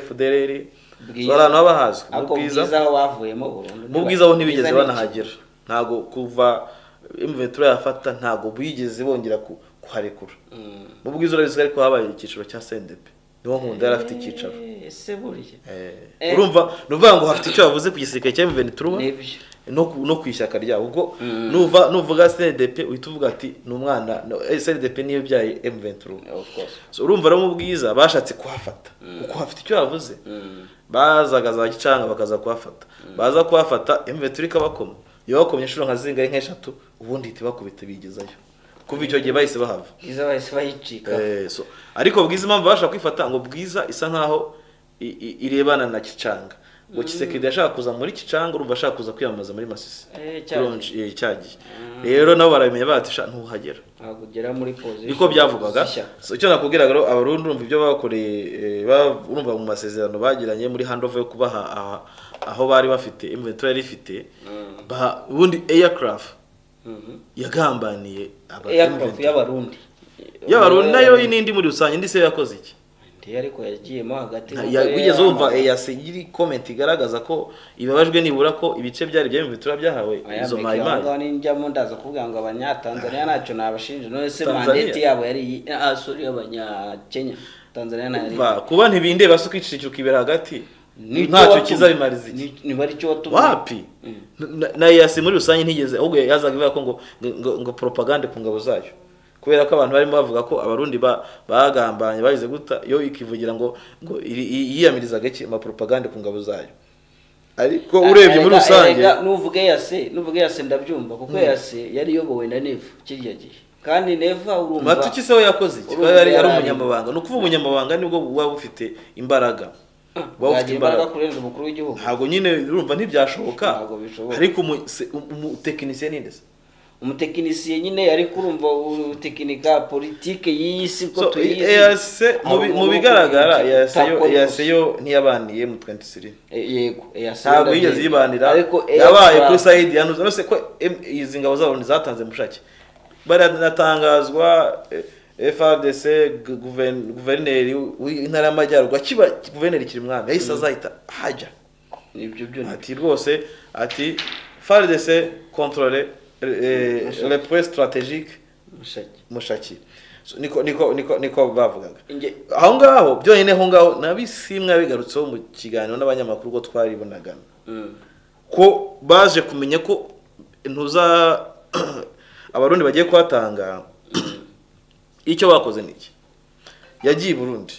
FDLR. Bwiza. Hari ahantu haba hazwi mu Ariko Bwiza. Bwiza aho bavuyemo burundu. Mu Bwiza bo ntibigeze Bwiza ni iki? banahagera. Ntago kuva M23 yafata ntago bigeze bongera kuharekura. Mu Bwiza urabizi ko ariko habaye icyiciro cya CNDP, niho Nkunda yari afite icyicaro. Ese burya Urumva ni ukuvuga ngo hafite icyo bavuze ku gisirikare cya M23 Nibyo. no ku ishyaka ryabo, ubwo nuva nuvuga CNDP uhita uvuga ati ni umwana no, CNDP niyo byaye M23. Of course. So, urumva rero mu Bwiza bashatse kuhafata kuko hafite icyo bavuze. Bazaga za Gicanga bakaza kuhafata, baza kuhafata M23 ikabakoma. Iyo bakomye inshuro nka zingahe, nk'eshatu, ubundi ihita ibakubita bigezayo. Kuva icyo gihe bahise bahava. Bwiza bahise bayicika. So, ariko Bwiza impamvu babasha kwifata, ngo Bwiza isa nkaho irebana na Kicanga, ngo Tshisekedi yashaka kuza muri Kicanga, urumva ashaka kuza kwiyamamaza muri Masisi. Cyagiye. Cyagiye rero nabo barabimenya bati sha ntuhagera. Ntabwo ugera muri position Niko byavugaga. z'ishyaka. So, icyo nakubwiraga rero, abarundi urumva ibyo bakoreye, urumva mu masezerano bagiranye muri handover yo kubaha aho bari bafite M23 yari ifite, ubundi aircraft yagambaniye aba Aircraft M23. y'abarundi. Y'abarundi nayo n'indi muri rusange, indi se yakoze iki? Ndi ariko yagiyemo hagati kuko Wigeze wumva yari EAC iri comment igaragaza ko ibabajwe nibura ko ibice byari bya M23 byahawe Aya izo meke mayi aho mayi? ngaho ninjyamo ndaza kuvuga ngo abanyatanzania ntacyo nabashinja. None se Tanzania? mandate yabo yari iyi? Ah, sorry, abanyakenya. Tanzania nta Va, kuba ntibindeba se ukicicira ukibera hagati Nicyo ntacyo watumye. kiza bimariza iki? Niba ari cyo watumye. Wapi, na EAC muri rusange ntigeze, ahubwo yazaga ivuga ko ngo propagande ku ngabo zayo, kubera ko abantu barimo bavuga ko abarundi bagambanye bagize guta, yo ikivugira ngo yiyamirizaga iki ama propagande ku ngabo zayo. Ariko urebye muri rusange Erega nuvuge EAC ndabyumva, kuko EAC yari iyobowe na Neva kirya gihe, kandi Neva urumva Matuki se we yakoze iki? Urumva Yari yari umunyamabanga, ni ukuvuga umunyamabanga nibwo buba bufite imbaraga. Waba ufite Bwagira imbaraga imbaraga. kurenza umukuru w'igihugu. Ntabwo nyine, urumva ntibyashoboka. Ntabwo bishoboka. Ariko umutekinisiye ni nde se? Umutekinisiye nyine, ariko urumva utekinika politike y'iyi si ko So, tuyizi. EAC Hari mu umuntu bigaragara EAC yo utakora EAC ikosa. yo ntiyabaniye mu 23. Yego, EAC Ntabwo ndabyemera. yigeze yibanira. Ariko Yabaye EAC kuri side ya Nuza nose ko izi ngabo zabo zatanze Mushaki, baranatangazwa FARDC, guverineri w'intara y'amajyaruguru akiba guverineri Kirimwami yahise azahita hajya. Nibyo byo. Ati rwose, ati FARDC contrôle le point stratégique Mushaki. Mushaki. So, niko bavugaga. Inge Aho ngaho byonyine, aho ngaho nabisimwe bigarutseho mu kiganiro n'abanyamakuru ko twaribonaga ko baje kumenya ko ntuza Abarundi bagiye kuhatanga. Icyo bakoze ni iki? Yagiye i Burundi,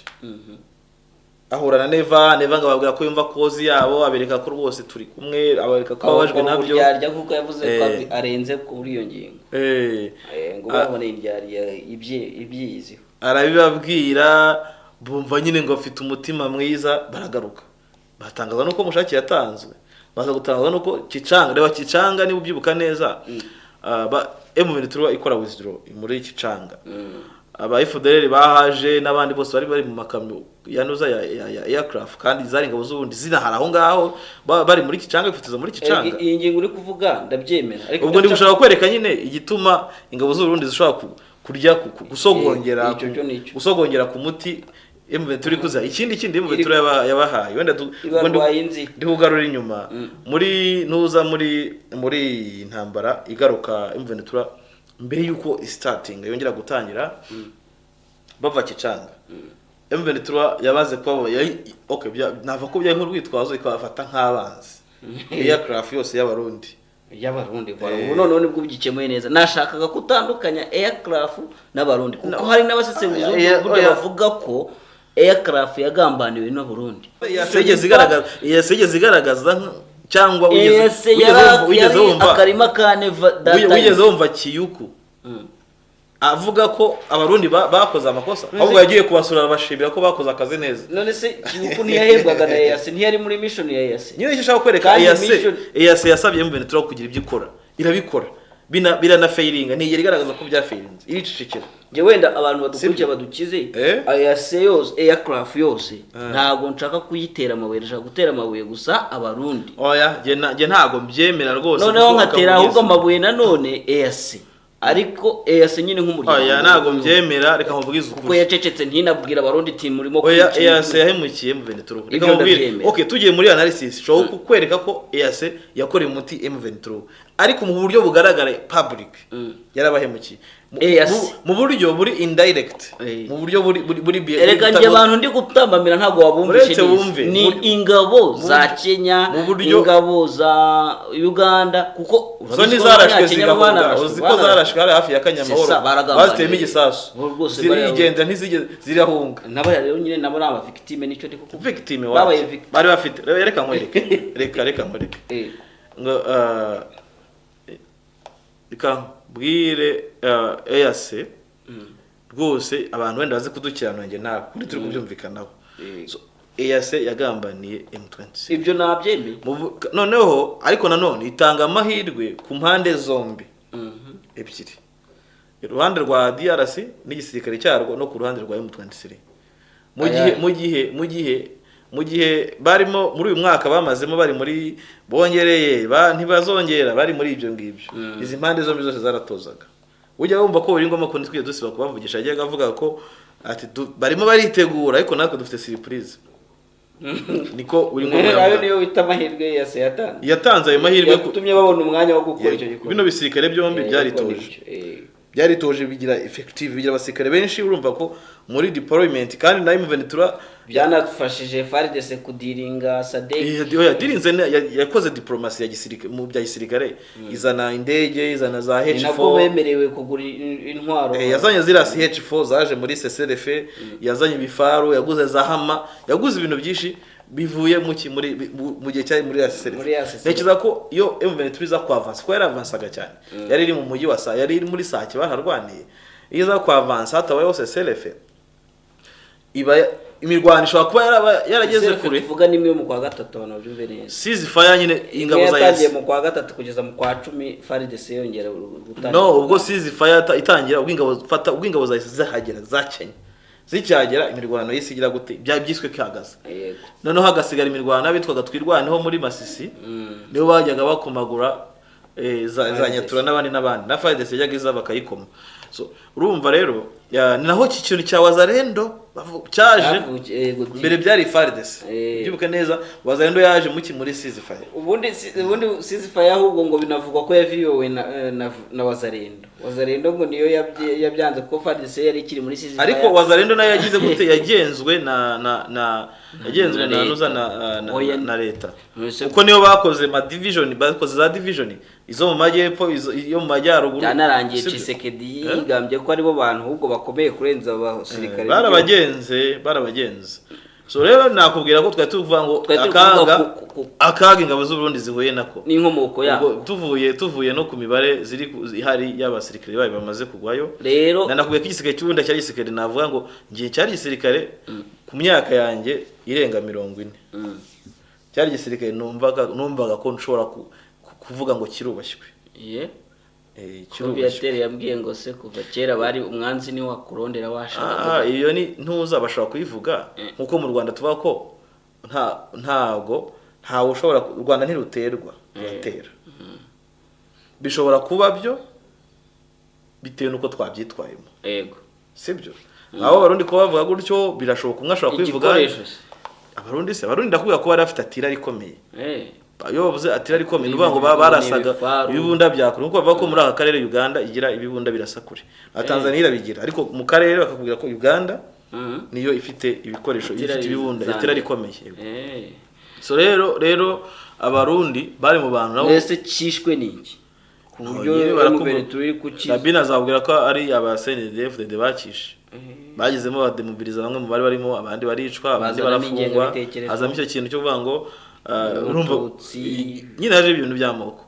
ahura na Neva. Neva ngo ababwira ko yumva cause yabo, abereka ko rwose turi kumwe, abereka ko ababajwe nabyo. Uburyarya, kuko yavuze ko arenze kuri iyo ngingo. Ngo babone indyarya ibyiziho. Arabibabwira, bumva nyine ngo afite umutima mwiza, baragaruka batangaza nuko Mushaki yatanzwe, baza gutangaza nuko Kicanga, reba Kicanga niba ubyibuka neza, M23 ikora withdraw muri Kicanga, aba FDLR bahaje n'abandi bose bari mu makamyo yanuza ya aircraft, kandi zari ingabo z'ubundi zinahari aho ngaho, bari muri Kicanga bifotoza muri Kicanga. Iyi ngingo uri kuvuga ndabyemera, ariko Ubwo ndi gushaka kwereka nyine igituma ingabo z'Uburundi zishobora kurya gusogongera Icyo cyo nicyo. gusogongera ku muti M23 iri kuza. Ikindi M23 yabahaye wenda ubwo Ibarwaye inzika. Ndi kugarura inyuma muri nuza muri iyi ntambara igaruka M23 mbere yuko starting yongera gutangira bava Kicanga, M23 yabaze kuba okay, nava ko byari nk'urwitwazo, ikabafata nk'abanzi aircraft yose y'Abarundi. Y'Abarundi. Voilà. Ubu noneho nibwo ugikemuye neza. Nashakaga kutandukanya aircraft n'Abarundi, kuko No. hari n'abasesenguzi b'uburyo Oya. bavuga ko aircraft yagambaniwe n'Abarundi. EAC yigeze igaragaza cyangwa wigeze EAC wigeze wigeze yari wumva akarima ka Neva data. Wigeze wumva Kiyuku avuga ko Abarundi bakoze amakosa? Ahubwo yagiye kubasura, arabashimira ko bakoze akazi neza. None se Kiyuku ntiyahembwaga na EAC? Ntiyari muri mission ya EAC? Nyine icyo ushaka kwereka, Kandi EAC EAC yasabye M23 kugira ibyo ikora, irabikora, biranafailinga, ntiyigera igaragaza ko byafailinze, iricecekera. Njye wenda abantu badukurikiye badukize. EAC yose, aircraft yose, ntabwo nshaka kuyitera amabuye, ndashaka gutera amabuye gusa Abarundi. Oya, njye ntabwo mbyemera rwose, Noneho kuko nkatera ahubwo ukavugiza. amabuye nanone EAC, ariko EAC nyine nk'umuryango. Oya, ntabwo mbyemera, reka nkubwize Kuko ukuri. yacecetse ntinabwira Abarundi iti murimo Oya, kwica. EAC yahemukiye M23. Reka Ibyo nkubwire. ndabyemera. Okay, tugiye muri analysis, nshobora kukwereka ko EAC yakoreye umuti M23, ariko mu buryo bugaragara public yarabahemukiye. EAC. Mu buryo buri indirect, mu buryo buri Erega njye abantu ndi gutambamira ntabwo wabumvishe Uretse neza. wumve, Ni ingabo za Kenya, mu buryo- ingabo za Uganda, kuko zo urabizi ko ntizarashwe n'Abanyakenya zigahunga. banarashwe, Uzi ko banarashwe. zarashwe hari hafi ya Kanyamahoro, C'est ça, baragambaniye. baziteyemo igisasu, Bo rwose zirigenda, ntizigeze zirahunga. Nabo rero nyine nabo ni aba victime, nicyo ndi kukuvuga. Victime Babaye wacu victime. bari bafite, reka nkwereke, reka nkwereke ngo reka mbwire EAC rwose, abantu wenda bazi kudukiranura, njye ntabwo kuri turi kubyumvikanaho. So, EAC yagambaniye M26. Ibyo nabyemeye. Noneho ariko nanone itanga amahirwe ku mpande zombi ebyiri, iruhande rwa DRC n'igisirikare cyarwo no ku ruhande rwa M23. Mu gihe Ayahe? mu gihe barimo muri uyu mwaka bamazemo bari muri bongereye ntibazongera, bari muri ibyo ngibyo, izi mpande zombi zose zaratozaga. Ujya wumva ko buri ngombwa ko ntitwijya dusiba kubavugisha, yajyaga avuga ko ati barimo baritegura, ariko natwe dufite surprise, niko buri ngombwa Nayo yavugaga. niyo wita amahirwe ya se yatanze. Yatanze ayo mahirwe Yatumye babona umwanya wo gukora icyo gikorwa. Bino bisirikare byombi byaritoje. Gukora icyo, Byaritoje, bigira effective, bigira abasirikare benshi. Urumva ko muri deployment kandi na M23 Byanafashije FARDC kudiringa SADC. Oya, dirinze yakoze diplomasi ya gisirikare, mu bya gisirikare, izana indege, izana za Ni nabwo H4. bemerewe kugura intwaro. Yazanye ziriya CH4 zaje muri CCRF, yazanye ibifaru, yaguze za Hummer, yaguze ibintu byinshi bivuye mu ki muri mu gihe cyari muri ya CCRF. Muri ya CCRF. Ntekereza ko iyo M23 iza kwavansa, kuko yaravansaga cyane, yari iri mu mujyi wa yari iri muri Sake, baharwaniye, iyo iza kwavansa hatabayeho CCRF. Iba imirwano ishobora kuba yarageze kure. Tuvuga nimwe mu kwa gatatu, abantu babyumve neza. Ceasefire nyine, ingabo za yatangiye mu kwa gatatu kugeza mu kwa 10, FARDC yongera gutangira. No, ubwo ceasefire itangira, ubwo ingabo fata, ubwo ingabo zahise zahagera za Kenya, zicyagera imirwano y'isi igira gute, bya byiswe kihagaze. Noneho hagasigara imirwano abitwaga Twirwaneho muri Masisi, nibo bajyaga bakomagura za Nyatura n'abandi n'abandi, na FARDC yajyaga iza bakayikoma. So urumva rero ni naho iki kintu cya Wazalendo cyaje. Mbere byari FARDC, byibuke neza, Wazalendo yaje muki muri ceasefire. Ubundi ceasefire ahubwo ngo binavugwa ko yaviyowe na Wazalendo. Wazalendo ngo niyo yabyanze kuko FARDC yari ikiri muri ceasefire. Ariko Wazalendo nayo yagize gute, yagenzwe na na na yagenzwe na nuza na leta, kuko niyo bakoze ma division, bakoze za division izo mu majyepfo, izo mu majyaruguru. Byanarangiye Tshisekedi yigambye ko aribo bantu ahubwo bakomeye kurenza abasirikare. Barabagenze. So rero nakubwira ko twari tuvuga ngo akaga ingabo z'u Burundi zihuye nako n'inkomoko yabo. Tuvuye no ku mibare ziri ihari y'abasirikare bayo bamaze kugwayo. Rero nanakubwiye ko igisirikare cy'u Burundi cyari igisirikare, navuga ngo ngiye cyari igisirikare ku myaka yanjye irenga 40. Cyari igisirikare numvaga ko nshobora kuvuga ngo kirubashywe. Kirubashywe. Yambwiye ngo se kuva kera bari umwanzi ni wakurondera washaka. Iyo ni ntuza bashobora kuyivuga nkuko mu Rwanda tuvuga ko ntago ntawe ushobora, u Rwanda ntiruterwa, ruratera. Bishobora kuba byo bitewe nuko twabyitwayemo. Yego. Sibyo? Abo Barundi ko bavuga gutyo birashoboka umwe ashobora kubivuga. Abarundi se, Abarundi ndakubwira ko bari afite atira rikomeye. Iyo bavuze atira rikomeye nuvuga ngo barasaga ibibunda byakure, nkuko bavuga ko muri aka karere Uganda igira ibibunda birasakure, na Tanzania irabigira, ariko mu karere bakakubwira ko Uganda niyo ifite ibikoresho, ifite ibibunda atira rikomeye. So rero Abarundi bari mu bantu nabo ese cishwe niki ku buryo turi kuki Rabina azabwira ko ari aba CNDD-FDD bakishe, bagizemo bademobiliza bamwe mu bari barimo, abandi baricwa, abandi barafungwa, azamo icyo kintu cyo kuvuga ngo urumva nyine haje ibintu by'amoko.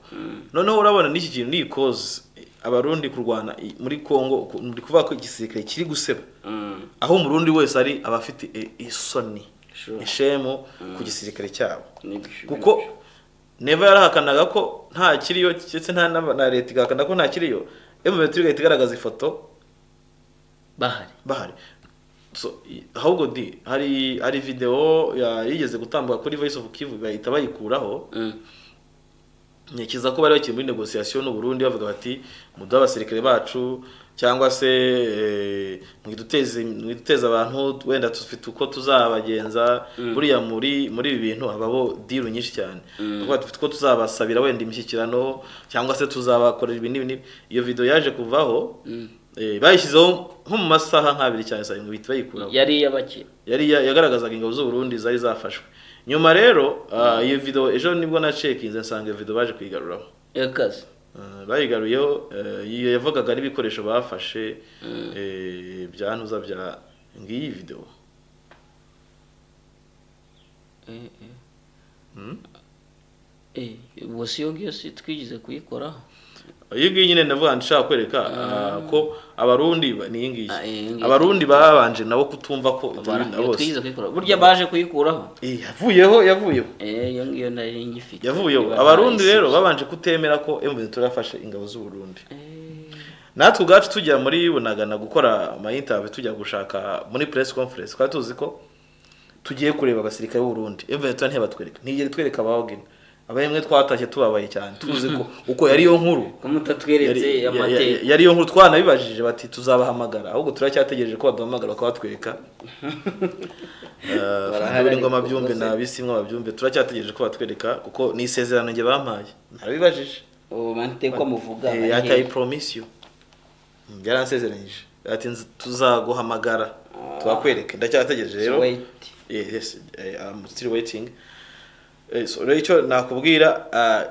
Noneho urabona n'iki kintu ni cause Abarundi kurwana muri Kongo, muri kuvuga ko igisirikare kiri guseba, aho umurundi wese ari abafite isoni ishemo ku gisirikare cyabo, kuko Neva yarahakanaga ko nta kiriyo, ndetse nta na leta igahakana ko nta kiriyo. M23 igahita igaragaza ifoto bahari. So ahubwo di hari video yigeze gutambuka kuri Voice of Kivu bahita bayikuraho. Nkikiza ko bari bakiri muri negotiation n'u Burundi, bavuga bati muduha abasirikare bacu cyangwa se mwiduteze abantu wenda tufite uko tuzabagenza. Buriya muri ibi bintu hababo deal nyinshi cyane, kuko dufite uko tuzabasabira wenda imishyikirano cyangwa se tuzabakorera ibi n'ibi. Iyo video yaje kuvaho, bayishyizeho nko mu masaha nk'abiri cyane saa ngo bahita bayikuraho. Yari yabake yari yagaragazaga ingabo z'u Burundi zari zafashwe. Nyuma rero iyo video ejo nibwo na checkinze nsanga iyo video baje kuyigaruraho. Yakaze bayigaruyeho, iyo yavugaga n'ibikoresho bafashe byantuza bya ngiyi video. Ubwo si yo ngiyo si twigize kuyikoraho. Iyi ngiyi nyine ndavuga nshaka kwereka ko Abarundi ni iyi ngiyi. Abarundi babanje nabo kutumva ko bose burya baje kuyikuraho. Yavuyeho. Iyo ngiyo nari ngifite. Yavuyeho. Abarundi rero babanje kutemera ko M23 yafashe ingabo z'u Burundi. Natwe ubwacu tujya muri Bunagana gukora ama interview, tujya gushaka muri press conference, twari tuzi ko tugiye kureba abasirikare b'u Burundi. M23 ntibatwereka, ntigere twereka abawogena. Abahemwe twatashye tubabaye cyane, tuzi ko uko yari yo nkuru mutatweretse amateka, yari yo nkuru twanabibajije bati tuzabahamagara, ahubwo turacyategereje ko baduhamagara bakabatwereka. Barahari ngoma byumbe na bisimwa babyumbe, turacyategereje ko batwereka kuko ni isezerano nge bampaye, narabibajije. Ubu manteko muvuga ati I promise you, yaransezeranyije ati tuzaguhamagara twakwereke, ndacyategereje rero. Yes, I'm still waiting. So rero icyo nakubwira,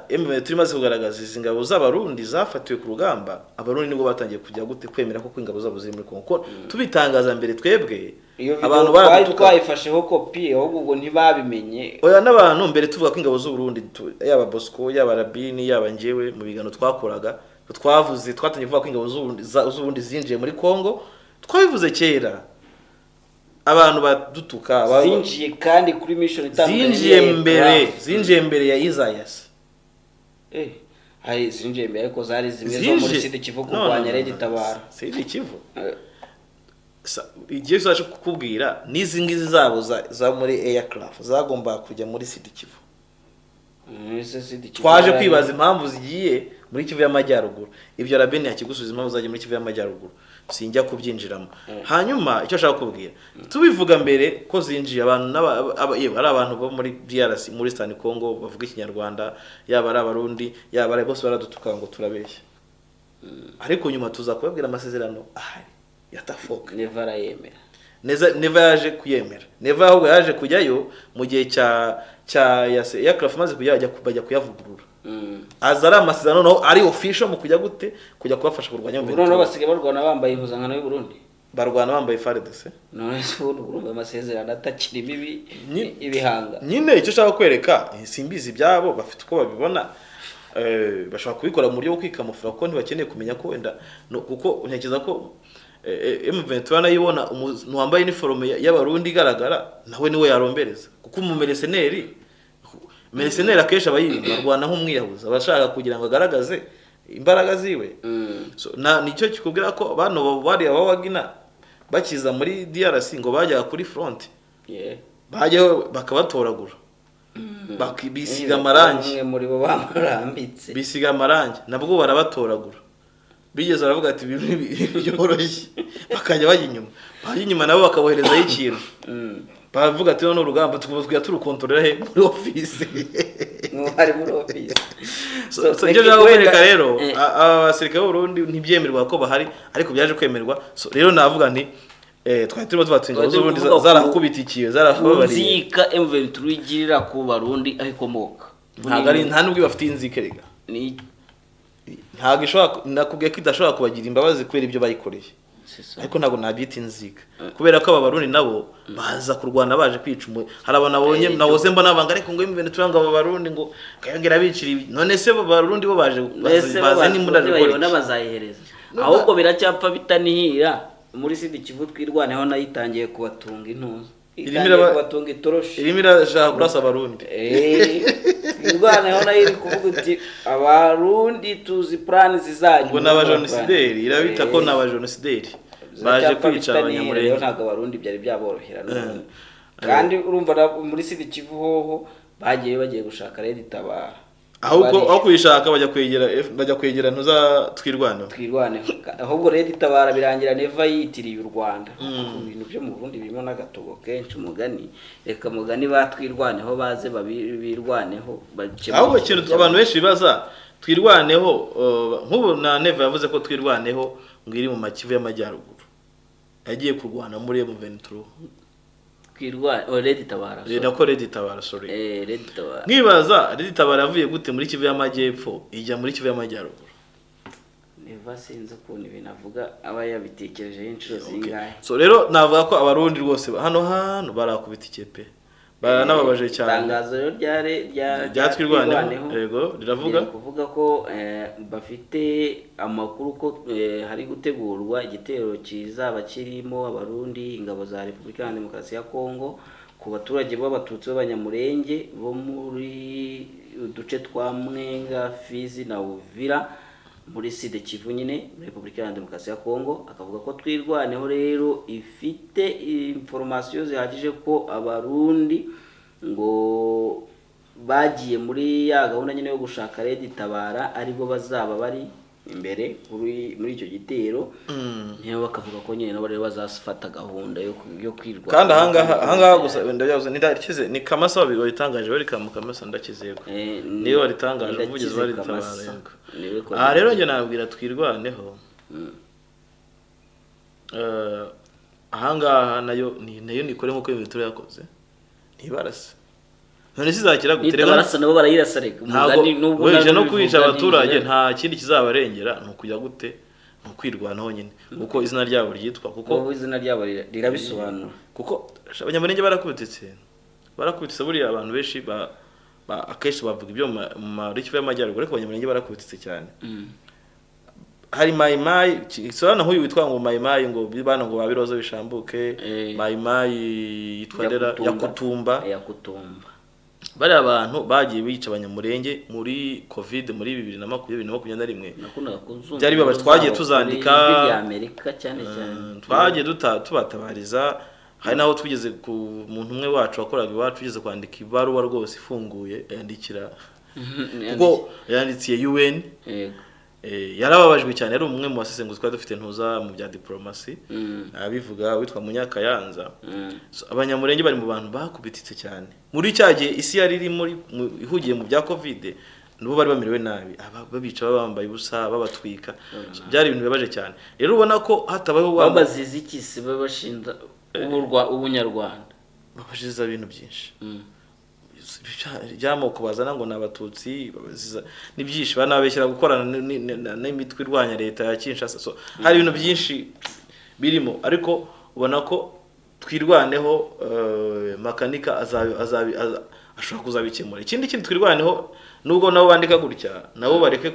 M23 imaze kugaragaza izi ngabo z'Abarundi zafatiwe ku rugamba, Abarundi nibwo batangiye kujya gute kwemera ko ingabo zabo ziri muri Kongo. Ko tubitangaza mbere twebwe abantu baradutuka, twayifasheho kopi ahubwo ubwo ntibabimenye. Oya, n'abantu mbere tuvuga ko ingabo z'u Burundi yaba Bosco yaba Rabini yaba njyewe mu bigano twakoraga twavuze, twatangiye kuvuga ko ingabo z'u Burundi zinjiye muri Kongo, twabivuze kera. Abantu badutuka Zinjiye kandi kuri mission itandukanye. Zinjiye n'iya mbere, aircraft. zinjiye mbere ya Isaias. Hari zinjiye mbere, ariko zari zimwe zo muri Sud Kivu No, no, kurwanya no, Red no. Tabara. Sud Kivu. Igihe zaje kukubwira n'izi ngizi zabo za muri aircraft zagombaga kujya muri Sud Kivu. Ese Sud Kivu Twaje kwibaza impamvu zigiye muri Kivu y'Amajyaruguru. Ibyo Rabeni yakigusubiza impamvu zagiye muri Kivu y'Amajyaruguru, sinjya kubyinjiramo. Hanyuma icyo nshaka kubwira, tubivuga mbere ko zinjiye, abantu yewe, ari abantu bo muri DRC, muri Eastern Congo bavuga Ikinyarwanda, yaba ari Abarundi, yaba ari bose, baradutuka ngo turabeshya. Ariko nyuma tuza kubabwira amasezerano ahari ya Tafoka. Neva arayemera. Neza, Neva yaje kuyemera. Neva ahubwo yaje kujyayo mu gihe cya aircraft amaze kujya, bajya kuyavugurura. Aza ari amasezerano noneho ari official mu kujya gute, kujya kubafasha kurwanya Ubu noneho M23. basigaye barwana bambaye impuzankano y'u Burundi. Barwana bambaye FARDC. None se ubundi urumva amasezerano atakirimo ibihanga? Nyine icyo ushaka kwereka, simbizi ibyabo, bafite uko babibona. Bashobora kubikora mu buryo bwo kwikamufura, kuko ntibakeneye kumenya ko wenda no, kuko ntekereza ko M23 nayo ibona umuntu wambaye uniforme y'Abarundi igaragara, nawe niwe yarombereza, kuko umumercenaire, mercenaire akenshi aba yiyumva arwana nk'umwiyahuzi, aba ashaka kugira ngo agaragaze imbaraga ziwe. So, na nicyo kikubwira ko bano bariya b'Abagina bakiza muri DRC ngo bajyaga kuri front, bajyaho bakabatoragura, bisiga amarangi. Umwe muri bo bamurambitse. Bisiga amarangi, nabwo barabatoragura. Bigeze baravuga ati ibi byoroshye, bakajya bajya inyuma, bajya inyuma nabo bakaboherezaho ikintu. Baravuga ati none urugamba tugomba kujya turukontorera he? Muri ofisi. Ari muri ofisi. So, icyo nshaka kwereka rero, aba basirikare b'u Burundi ntibyemerwa ko bahari, ariko byaje kwemerwa. So rero navuga nti twari turimo tubatsinda ingabo z'u Burundi Kuvuga zarakubitikiye, zarababariye. Nzika M23 igirira ku Barundi aho ikomoka. Ntabwo ari, nta nubwo bafite inzika rega. Ni Ntabwo ishobora, nakubwiye ko idashobora kubagira imbabazi kubera ibyo bayikoreye. C'est ça. Ariko ntabwo nabyita inzika, kubera ko aba Barundi nabo baza kurwana baje kwica hari abantu nabonye nahoze mbona banga, ariko ngo ibintu turanga aba Barundi ngo kayongera bicira ibi. None se bo Barundi bo baje Mbese baze n'imbunda gukora bayibona iki? Bazayihereza. Ahubwo biracyapfa bitanihira muri Sud Kivu. Twirwaneho nayo itangiye kubatunga intuza, Irimo itangiye kubatunga itoroshi. Irimo irashaka kurasa Abarundi. Twirwaneho nayo iri kuvuga uti Abarundi tuzi plans zanyu. Ngo ni abajenosideri, irabita ko ni abajenosideri baje Ziracyapfa kwica bitanihira rero. Abanyamurenge. Ntabwo Abarundi byari byaborohera n'ubundi. Kandi urumva muri Sud Kivu hoho bagiye bagiye gushaka Red Tabara. Ahubwo aho kuyishaka bajya kwegera ntuza Twirwaneho. Twirwaneho. Ahubwo Red Tabara birangira Neva yitiriye u Rwanda, kuko ibintu byo mu Burundi birimo n'agatogo kenshi. Umugani, reka mugani batwirwaneho baze birwaneho bakemure Ahubwo ikibazo ikintu cyabo. abantu benshi bibaza, Twirwaneho, nk'ubu na Neva yavuze ko Twirwaneho ngo iri mu Makivu y'Amajyaruguru yagiye kurwana muri M23. Oh, Red Tabara, sorry. Nako Red Tabara, sorry. Red Tabara. Nkibaza Red Tabara yavuye gute muri Kivu y'Amajyepfo ijya muri Kivu y'Amajyaruguru? Neva sinzi ukuntu ibintu avuga aba yabitekerejeho inshuro zingahe. So rero navuga ko Abarundi rwose hano hantu barakubita ikipe, baranababaje cyane. Itangazo rero rya Rya Twirwaneho, yego, riravuga. Riri kuvuga ko bafite amakuru ko hari gutegurwa igitero kizaba kirimo Abarundi, ingabo za Repubulika ya Demokarasi ya Kongo, ku baturage b'Abatutsi b'Abanyamurenge bo muri uduce twa Mwenga, Fizi na Uvira muri Sud Kivu nyine muri Repubulika ya Demokarasi ya Kongo. Akavuga ko Twirwaneho rero ifite information zihagije ko Abarundi ngo bagiye muri ya gahunda nyine yo gushaka Red Tabara, aribo bazaba bari imbere muri icyo gitero. Niyo bakavuga ko nyine nabo rero bazafata gahunda yo kwirwanya. Kandi ahangaha gusa wenda byavuze ni Ndakize, ni Kamasa wabitangaje, bari kamu Kamasa Ndakizego. Niwe waritangaje, umuvugizi Ndakize wa Red Tabara. Kamasa. Yego. Niwe Aha rero njye nabwira Twirwaneho, ahangaha nayo nikore nkuko M23 yakoze, ntibarase. None se izakira gute? Rega Nitabarasa nabo barayirasa reka. Ntabwo Umugani nubwo weje no nabivuga kwica abaturage, ntibivuga. nta kindi kizabarengera, ni ukujya gute, ni ukwirwanaho nyine kuko izina ryabo ryitwa kuko Kuko izina ryabo rirabisobanura. Kuko Abanyamurenge barakubititse, barakubititse. Buriya abantu benshi akenshi bavuga ibyo mu muri Kivu y'Amajyaruguru, ariko Abanyamurenge barakubititse cyane. Hari Mayimayi sobanura nk'uyu witwa ngo Mayimayi, ngo bano ngo babirozo bishambuke. Mayimayi yitwa Ndera Yakutumba. Yakutumba. Bariya abantu bagiye bica Abanyamurenge muri Covid, muri 2021. Nakundaga kuzumva Byari bibabaje, inkuru twagiye zabo tuzandika. kuri Ijwi rya Amerika cyane cyane. Twagiye tubatabariza. Hari n'aho twigeze ku muntu umwe wacu wakoraga iwacu, ugeze kwandika ibaruwa rwose ifunguye, yandikira, kuko yandikiye UN. Yarababajwe cyane, yari umwe mu basesenguzi twari dufite ntuza mu bya diplomasi, abivuga, witwa Munyakayanza. So, Abanyamurenge bari mu bantu bakubititse cyane muri cya gihe isi yari iri muri ihugiye mu bya Covid. Nabo bari bamerewe nabi, babica bambaye ubusa, babatwika. So, byari ibintu bibabaje cyane. Rero ubona ko hatabayeho wa Babaziza iki se? Babashinja ubunyarwanda? Babaziza ibintu byinshi by'amoko bazana ngo ni Abatutsi. Babaziza ni byinshi, banabeshyira gukorana n'imitwe irwanya leta ya Kinshasa. So, hari ibintu byinshi birimo, ariko ubona ko Twirwaneho, Makanika ashobora kuzabikemura. Ikindi kintu, Twirwaneho, nubwo nabo bandika gutya, nabo bareke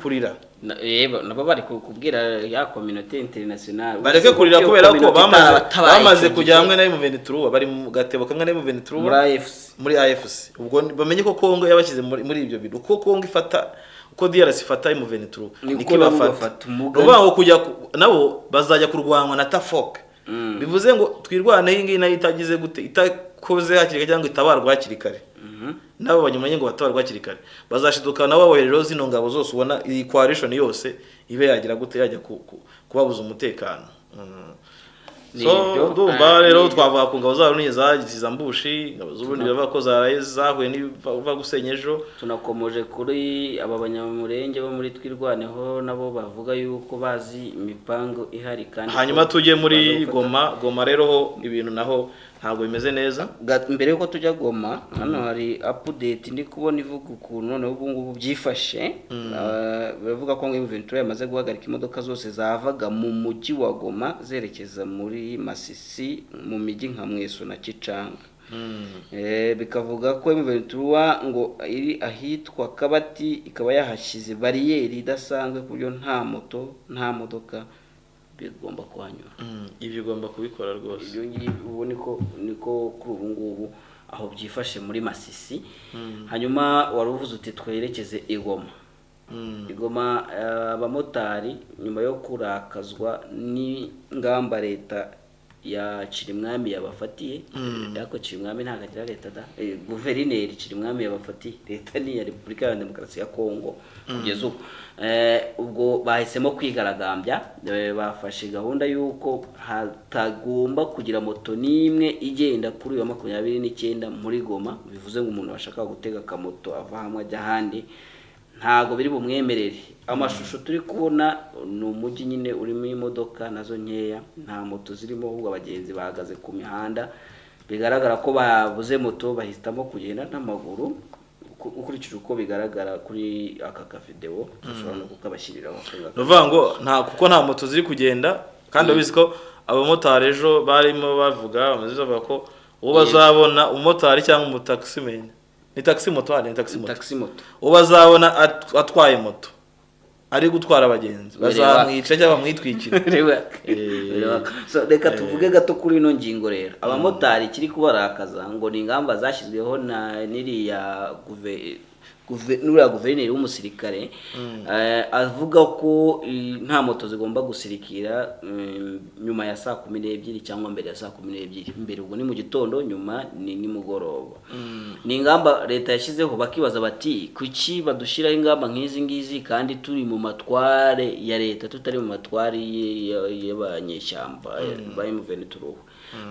kurira. Nabo bari kubwira ya communauté internationale. Bareke kurira Iyo kubera ko communauté bamaze itarabatabaye bamaze icyo kujya gihe hamwe na M23, bari mu gatebo kamwe na M23. Muri AFC. Muri AFC. Ubwo bamenye ko Kongo yabashyize muri ibyo bintu. Uko Kongo ifata, uko DRC ifata M23, niko niko nabo ibafata. bafata umugani. Ni ukuvuga ngo kujya nabo bazajya kurwanwa na TAFOC. Bivuze ngo Twirwaneho iyi ngiyi nayo itagize gute, itakoze hakiri kare cyangwa itabarwa hakiri kare, nabo Banyamulenge ngo batabarwa hakiri kare, bazashiduka nabo baboherereho zino ngabo zose. Ubona iyi coalition yose ibe yagira gute, yajya kubabuza umutekano. Ni So ibyo. ndumva rero ni ibyo. twavuga ku ngabo z'Abarundi zagize ambush, ingabo z'Uburundi bavuga ko zaraye zahuye n'ibiva gusenya ejo. Tunakomoje kuri aba Banyamurenge bo muri Twirwaneho, nabo bavuga yuko bazi imipango ihari kandi Hanyuma ko tujye muri baza gufata- Goma. Goma rero ho ibintu naho ntabwo bimeze neza. Mbere yuko tujya Goma, hano hari update ndi kubona ivuga ukuntu noneho ubu ngubu byifashe. Baravuga ko M23 yamaze guhagarika imodoka zose zavaga mu mujyi wa Goma zerekeza muri Masisi, mu mijyi nka Mweso na Kicanga. Bikavuga ko M23 ngo iri ahitwa Kabati, ikaba yahashyize bariyeri idasanzwe ku buryo nta moto, nta modoka bigomba kuhanyura. Ibyo ugomba kubikora rwose. Ibyo ngibyo ubu niko kuri ubu ngubu aho byifashe muri Masisi. Hanyuma wari uvuze uti twerekeze i Goma. I Goma, abamotari nyuma yo kurakazwa n'ingamba leta ya Cirimwami yabafatiye, ariko Cirimwami ntabwo agira leta da, guverineri Cirimwami yabafatiye, leta ni iya Repubulika ya Demokarasi ya Kongo kugeza ubu. Ubwo bahisemo kwigaragambya, bafashe gahunda y'uko hatagomba kugira moto n'imwe igenda kuri uyu wa 29 muri Goma. Bivuze ngo umuntu washaka gutega akamoto ava hamwe ajya ahandi ntago biri bumwemerere. Amashusho turi kubona ni umujyi nyine urimo imodoka nazo nkeya, nta moto zirimo, ahubwo abagenzi bahagaze ku mihanda. Bigaragara ko babuze moto, bahitamo kugenda n'amaguru. Ukurikije uko bigaragara kuri aka kavidewo, dushobora no kukabashyiriraho aka ngaka. Ni ukuvuga ngo nta, kuko nta moto ziri kugenda, kandi urabizi ko abamotari ejo barimo bavuga, bamaze bavuga ko uwo bazabona, umumotari cyangwa umutaximan, ni taxi moto, ni taxi moto, taxi moto, uwo bazabona atwaye moto ari gutwara abagenzi, bazamwica cyangwa bamwitwikire. Reba. So, reka tuvuge gato kuri ino ngingo rero. Abamotari kiri kubarakaza ngo ni ingamba zashyizweho na niriya n'uriya guverineri w'umusirikare, avuga ko nta moto zigomba gusirikira nyuma ya saa 12 cyangwa mbere ya saa 12. Mbere ubwo ni mu gitondo, nyuma ni nimugoroba. Ni ingamba leta yashyizeho. Bakibaza bati kuki badushyiraho ingamba nk'izi ngizi kandi turi mu matware ya leta, tutari mu matware y'abanyeshyamba ba M23?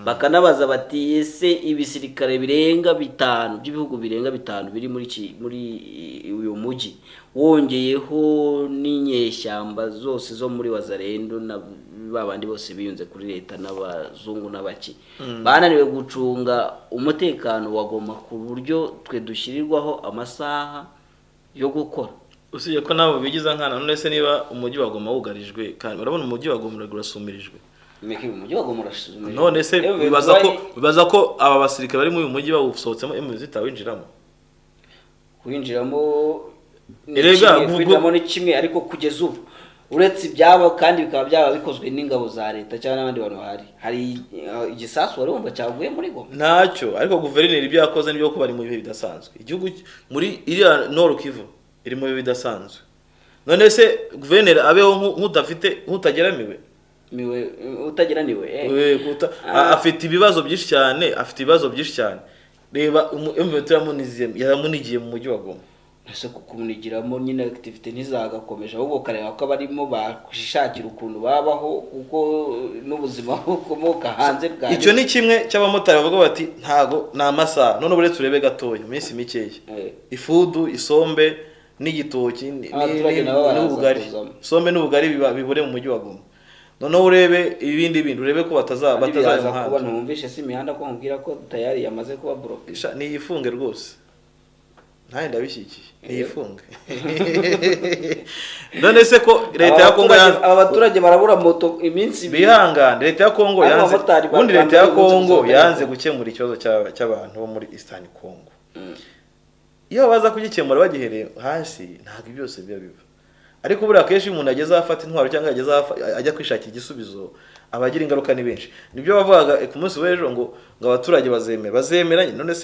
Bakanabaza bati ese ibisirikare birenga bitanu by'ibihugu birenga bitanu biri muri uyu mujyi, wongeyeho n'inyeshyamba zose zo muri Wazalendo na ba bandi bose biyunze kuri leta n'abazungu n'abaki, bananiwe gucunga umutekano wa Goma ku buryo twe dushyirirwaho amasaha yo gukora? Usibye ko nabo bigiza nkana. None se niba umujyi wa Goma wugarijwe, kandi urabona umujyi wa Goma urasumirijwe. Umujyi wa Goma urasumirijwe. None se wibaza ko aba basirikare bari muri uyu mujyi bawusohotsemo M zitawinjiramo? Kuwinjiramo ni Erega, kimwe, kuwinjiramo ni kimwe, ariko kugeza ubu Uretse ibyabo kandi bikaba byaba bikozwe n'ingabo za leta cyangwa n'abandi bantu bahari. Hari igisasu wari wumva cyaguye muri Goma? Ntacyo, ariko guverineri ibyo yakoze nibyo, ko bari mu bihe bidasanzwe. Igihugu muri iriya Nord Kivu iri mu bihe bidasanzwe. None se guverineri abeho nk'udafite, nk'utageramiwe? Miwe utagira niwe. Afite ibibazo byinshi cyane, afite ibibazo byinshi cyane. Reba M23 yamunigiye mu mujyi wa Goma. Ese kukunigiramo nyine activité ntizagakomeje, ahubwo ukareba ko abarimo bashishakira ukuntu babaho, kuko n'ubuzima bukomoka hanze bwa Icyo ni kimwe cy'abamotari bavuga bati ntago ni amasaha. None uretse urebe gatoya mu minsi mikeya, ifudu, isombe n'igitoki Abaturage nabo baraza n'ubugari, kuzamo. Isombe n'ubugari bibure mu mujyi wa Goma. Noneho urebe ibindi bintu, urebe ko Kandi batazajya biraza mu kuba muhanda. Ntumvishe si imihanda ko nkubwira ko tayari yamaze kuba bloqué? Sha, niyifunge rwose, ntaye ndabishyigikiye, niyifunge. None se ko leta ya Kongo yanze Aba baturage barabura moto iminsi 2. Bihangane, leta ya Kongo Abo yanze bamotari ubundi leta ya bambaye umunsi Kongo gusa. yanze gukemura ikibazo cy'abantu bo muri Eastern Congo. Iyo baza kugikemura bagihereye hasi, ntabwo ibyo byose biba biba. Ariko buriya akenshi iyo umuntu ageze aho afata intwaro cyangwa ageze aho ajya kwishakira igisubizo, abagira ingaruka ni benshi. Nibyo bavugaga ku munsi w'ejo ngo abaturage bazemera, bazemeranye. None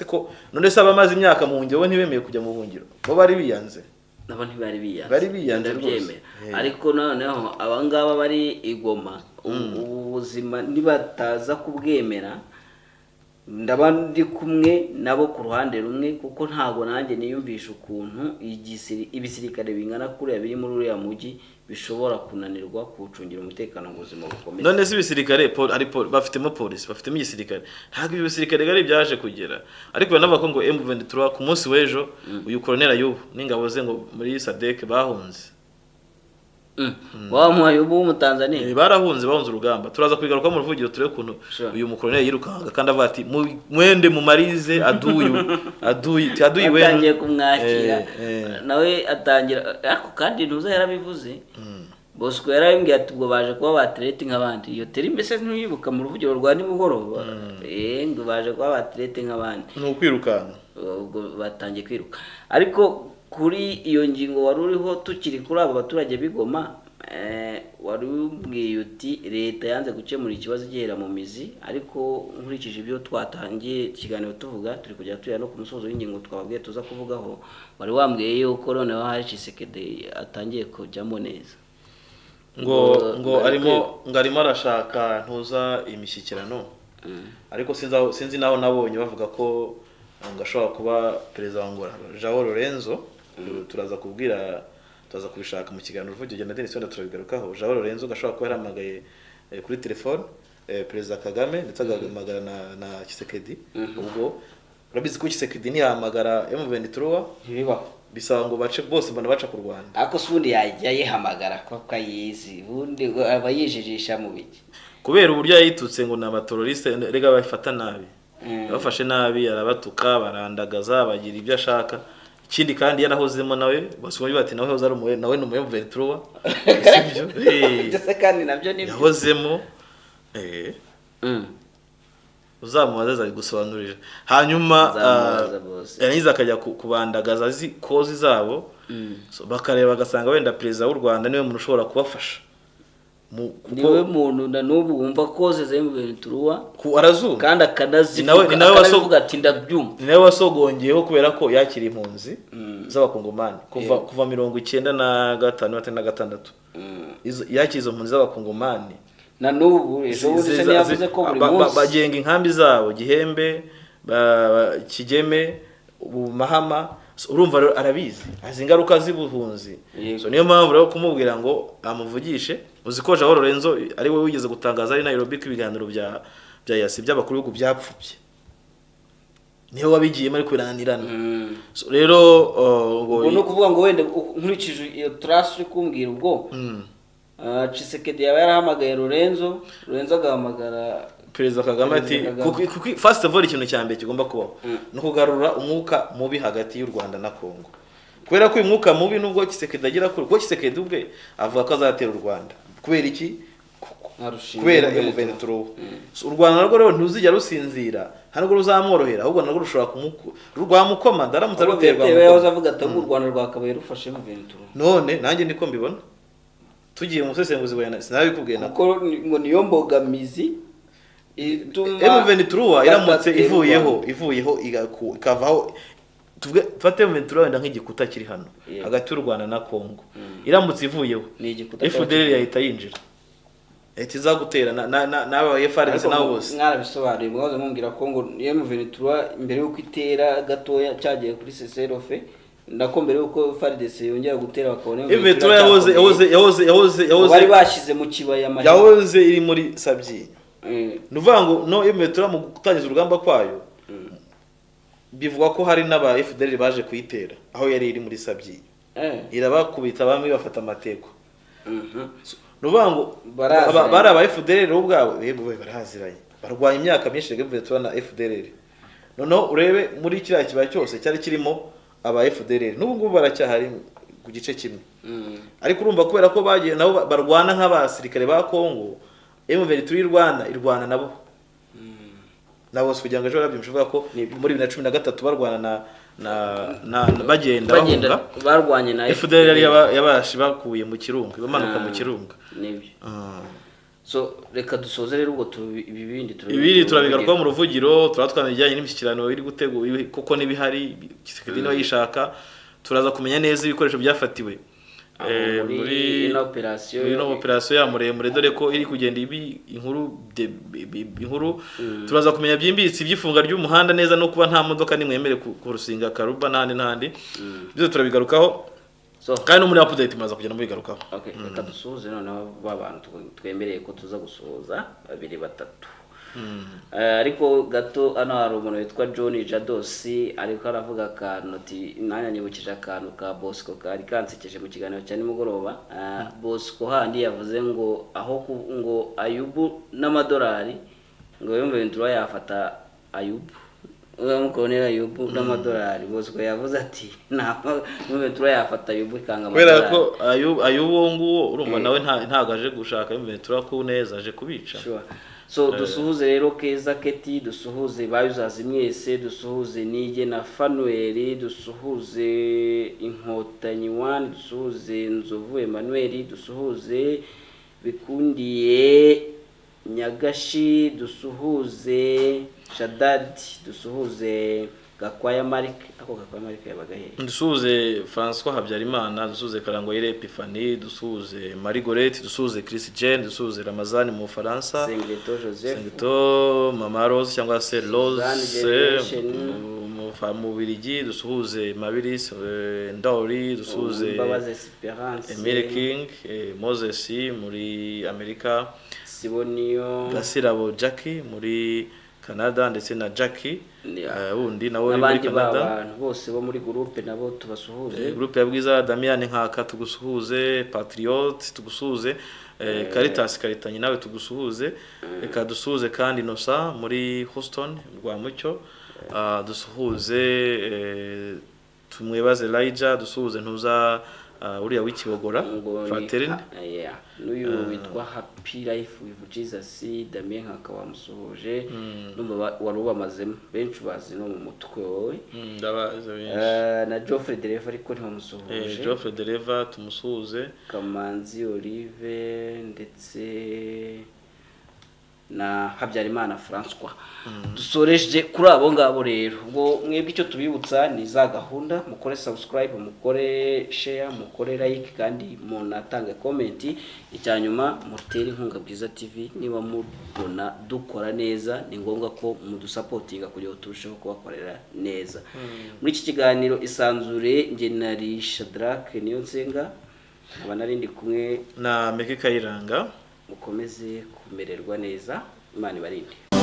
se abamaze imyaka mu buhungiro bo ntibemeye kujya mu buhungiro? Bo bari biyanze. Nabo ntibari biyanze. Bari biyanze rwose. Ndabyemera. Ariko noneho abangaba bari i Goma, ubu buzima nibataza kubwemera, ndaba ndi kumwe nabo ku ruhande rumwe, kuko ntago nanjye niyumvisha ukuntu ibisirikare bingana kuriya biri muri uriya mujyi bishobora kunanirwa kuwucungira umutekano mu buzima bukomeye. None se ibisirikare ari bafitemo polisi, bafitemo igisirikare, ntabwo ibi bisirikare bari byaje kugera. Ariko banavuga ko ngo M23 ku munsi w'ejo, uyu colonel Ayubu n'ingabo ze ngo muri SADC bahunze. Wa muhaye ubu w'Umutanzania? Barahunze, bahunze urugamba. Turaza kubigaruka mu ruvugiro, turebe ukuntu uyu mukoloneli yirukanka kandi avuga ati: "Mwende mumarize aduyu, aduyi, aduyi wenu." Batangiye kumwakira. Nawe atangira, ariko kandi ntuza yarabivuze, Bosco yarabimbwiye ati ubwo baje kuba ba athlète nk'abandi. Iyo teri mbese ntuyibuka mu ruvugiro rwa nimugoroba? Ngo baje kuba ba athlète nk'abandi. Ni ukwirukanka. Ubwo batangiye kwiruka. Ariko kuri iyo ngingo wari uriho, tukiri kuri abo baturage b'i Goma, wari ubwiye uti leta yanze gukemura ikibazo igihera mu mizi. Ariko nkurikije ibyo twatangiye ikiganiro tuvuga, turi kujya tureba no ku musozo w'ingingo twababwiye tuza kuvugaho, wari wambwiye yuko noneho hari Tshisekedi atangiye kujyamo neza. Ngo ngo bari arimo, ngo arimo arashaka ntuza imishyikirano. Ariko sinzi naho nabonye bavuga ko ngo ashobora kuba perezida wa Angola, João Lorenzo. Turaza kubwira, turaza kubishaka mu kiganiro Ruvugiro na Denis, wenda turabigarukaho. João Lorenzo gashobora kuba yarahamagaye kuri telefone perezida Kagame, ndetse agahamagara na Tshisekedi. Ubwo urabizi ko Tshisekedi ntiyahamagara M23. Ntibibaho. Bisaba ngo bace bose, mbona baca ku Rwanda. Ariko se ubundi yajya yihamagara ko ayizi? Ubundi aba yijijisha mu biki? Kubera uburyo yayitutse ngo ni abaterroriste. Rega bafata nabi, yabafashe nabi, arabatuka, barandagaza, bagira ibyo ashaka. Ikindi kandi yarahozemo nawe, basubira bati nawe yahoze ari nawe ni umu M23, sibyo? Ndetse kandi nabyo ni byo. Yahozemo. Uzamubaza azabigusobanurira. Hanyuma Nzamubaza bose. Yarangiza akajya kubandagaza azi cause zabo. So, bakareba bagasanga wenda perezida w'u Rwanda niwe muntu ushobora kubafasha kuko Niwe muntu na n'ubu wumva cause za M23 arazumva. kandi akanazivuga, Ni nawe akanabivuga ati ndabyumva. Ni nawe wasogongeyeho kubera ko yakiriye impunzi z'abakongomani kuva 95, 96. Yakiriye izo mpunzi z'abakongomani. Na n'ubu ejo bundi se ntiyavuze ko buri munsi Bagenga inkambi zabo, Gihembe, Kigeme, ubu Mahama. So, urumva rero arabizi, azi ingaruka z'ubuhunzi. So niyo mpamvu rero kumubwira ngo amuvugishe. Uzi ko João Lorenzo ari we wigeze gutangaza ari Nairobi ko ibiganiro bya EAC by'abakuru b'ibihugu byapfubye? Niwe wabigiyemo ariko birananirana. So, rero ngo Ubwo ni ukuvuga ngo wenda nkurikije iyo trace uri kumbwira, ubwo Tshisekedi yaba yarahamagaye Lorenzo, Lorenzo agahamagara Perezida Kagame ati Perezida Kagame. Kuko first of all, ikintu cya mbere kigomba kubaho ni ukugarura umwuka mubi hagati y'u Rwanda na Congo, kubera ko uyu mwuka mubi, nubwo Tshisekedi agera kure, kuko Tshisekedi ubwe avuga ko azatera u Rwanda. Kubera iki? Arushinga Kubera M23. M23. So, u Rwanda narwo rero ntuzijya rusinzira, nta nubwo ruzamworohera, ahubwo narwo rushobora rwamukoma ndaramutse Ahubwo ruterwa. Bitewe yahoze avuga ati ahubwo u Rwanda rwakabaye rufashe M23. None nanjye niko mbibona. Tugiye mu busesenguzi bwa sinabikubwiye na Kuko ngo niyo mbogamizi ituma M23 iramutse badatera u ivuyeho, Rwanda. ivuyeho ikavaho, tuvuge tufate M23 wenda nk'igikuta kiri hano hagati y'u Rwanda na Congo, iramutse ivuyeho, Ni igikuta FDLR yahita yinjira, yahita iza gutera n'aba FARDC Ariko nabo bose. Mwarabisobanuye, mwahoze mumbwira ko ngo M23 mbere y'uko itera gatoya cyagiye kuri cessez-le-feu, nako mbere y'uko FARDC yongera gutera bakabona M23 yahoze yahoze yahoze yahoze yahoze bari bashyize mu kibaya amahema. Yahoze iri muri Sabyinyo. Ni ukuvuga ngo no M23 mu gutangiza urugamba kwayo, bivugwa ko hari n'aba FDLR baje kuyitera aho yari iri muri Sabyinyo, irabakubita, bamwe bafata amateko. Ni ukuvuga ngo Baraziranye. Bari aba FDLR bo ubwabo, yego baraziranye, barwanya imyaka myinshi M23 na FDLR. Noneho urebe muri kiriya kibaya cyose cyari kirimo aba FDLR, n'ubu ngubu baracyahari ku gice kimwe. Ariko urumva kubera ko bagiye nabo barwana nk'abasirikare ba Congo, M23 irwana irwana nabo nabo, si kugira ngo ejo barabyumva uvuga ko muri 2013 barwana na bagenda Bagenda bahunga, barwanye na FDLR yari yabashe bakuye mu Kirunga, bamanuka mu Kirunga. Nibyo. So reka dusoze rero ubwo ibi bindi Ibindi turabigarukaho mu ruvugiro, turatwana ibijyanye n'imishyikirano iri gutegura koko n'ibihari Tshisekedi niba yishaka, turaza kumenya neza ibikoresho byafatiwe Aho muri ino operasiyo. Muri ino operasiyo ya muremure, dore ko iri kugenda ibi inkuru inkuru. Turaza kumenya byimbitse iby'ifunga ry'umuhanda neza no kuba nta modoka nimwe yemerewe kurusinga Karuba n'ahandi n'ahandi. Byose turabigarukaho So kandi no muri update muraza kugenda mubigarukaho. Okay, reka dusuhuze noneho ba bantu twemereye ko tuza gusuhuza babiri batatu. Ariko gato hano hari umuntu witwa John Jadosi, ariko aravuga akantu ati nanjye anyibukije akantu ka Bosco kari kansekeje mu kiganiro cya nimugoroba. Bosco handi yavuze ngo aho ngo Ayubu n'amadolari, ngo yumve Ventura yafata Ayubu, uriya Ayubu n'amadolari. Bosco yavuze ati nta Ventura yafata Ayubu ikanga Kubera amadolari. ko Ayubu uwo nguwo urumva nawe ntago aje gushaka M23 ku neza, aje kubica. Sure. So dusuhuze rero Keza Keti, dusuhuze bayuzazi mwese, dusuhuze Nige na Fanuel, dusuhuze Inkotanyi One, dusuhuze Nzovu Emmanuel, dusuhuze Bikundiye Nyagashi, dusuhuze Shadadi, dusuhuze Gakwaya Mark. Ako Gakwaya Mark yabaga hehe? Dusuhuze François Habyarimana, dusuhuze Karangwayire Epiphanie, dusuhuze Marie Gorette, dusuhuze Chris Jane, dusuhuze Ramazani mu Bufaransa, Sengleto Joseph, Sengito, Mama Rose cyangwa se Rose Generation. mu Bubiligi, dusuhuze Mabilis Ndori, dusuhuze Mbabazi Esperance, Emile King, Moses muri Amerika, Siboniyo, Gasirabo Jackie muri Canada, ndetse na Jackie wundi nawe uri muri n'abandi ba Canada. bantu bose bo muri groupe nabo tubasuhuze. Groupe ya Bwiza, Damian Nkaka tugusuhuze, Patriot tugusuhuze, Caritas Karitanyi nawe tugusuhuze. Reka dusuhuze kandi Nosa muri Houston Rwamucyo. Dusuhuze tumwebaze Elijah, dusuhuze ntuza uriya w'Ikibogora Ngo ni Fraterine. Yeah. N'uyu witwa Happy Life with Jesus, Damien Nkaka wamusuhuje. Ndumva wari ubamazemo benshi, bazi no mu mutwe wowe. Ndabazi benshi. Na Geoffrey Dereva ariko ntiwamusuhuje. Geoffrey Dereva tumusuhuze. Kamanzi Olive ndetse na Habyarimana François. Dusoreje kuri abo ngabo rero. Ubwo mwebwe icyo tubibutsa ni za gahunda: mukore subscribe, mukore share, mukore like, kandi munatange comment. Icya nyuma, mutere inkunga Bwiza TV. Niba mubona dukora neza, ni ngombwa ko mudusapotinga kugira ngo turusheho kubakorera neza. Muri iki kiganiro Isanzure, njye nari Shadrack niyo nsenga, nkaba nari ndi kumwe na Meke Kayiranga. Mukomeze kumererwa neza, Imana ibarinde.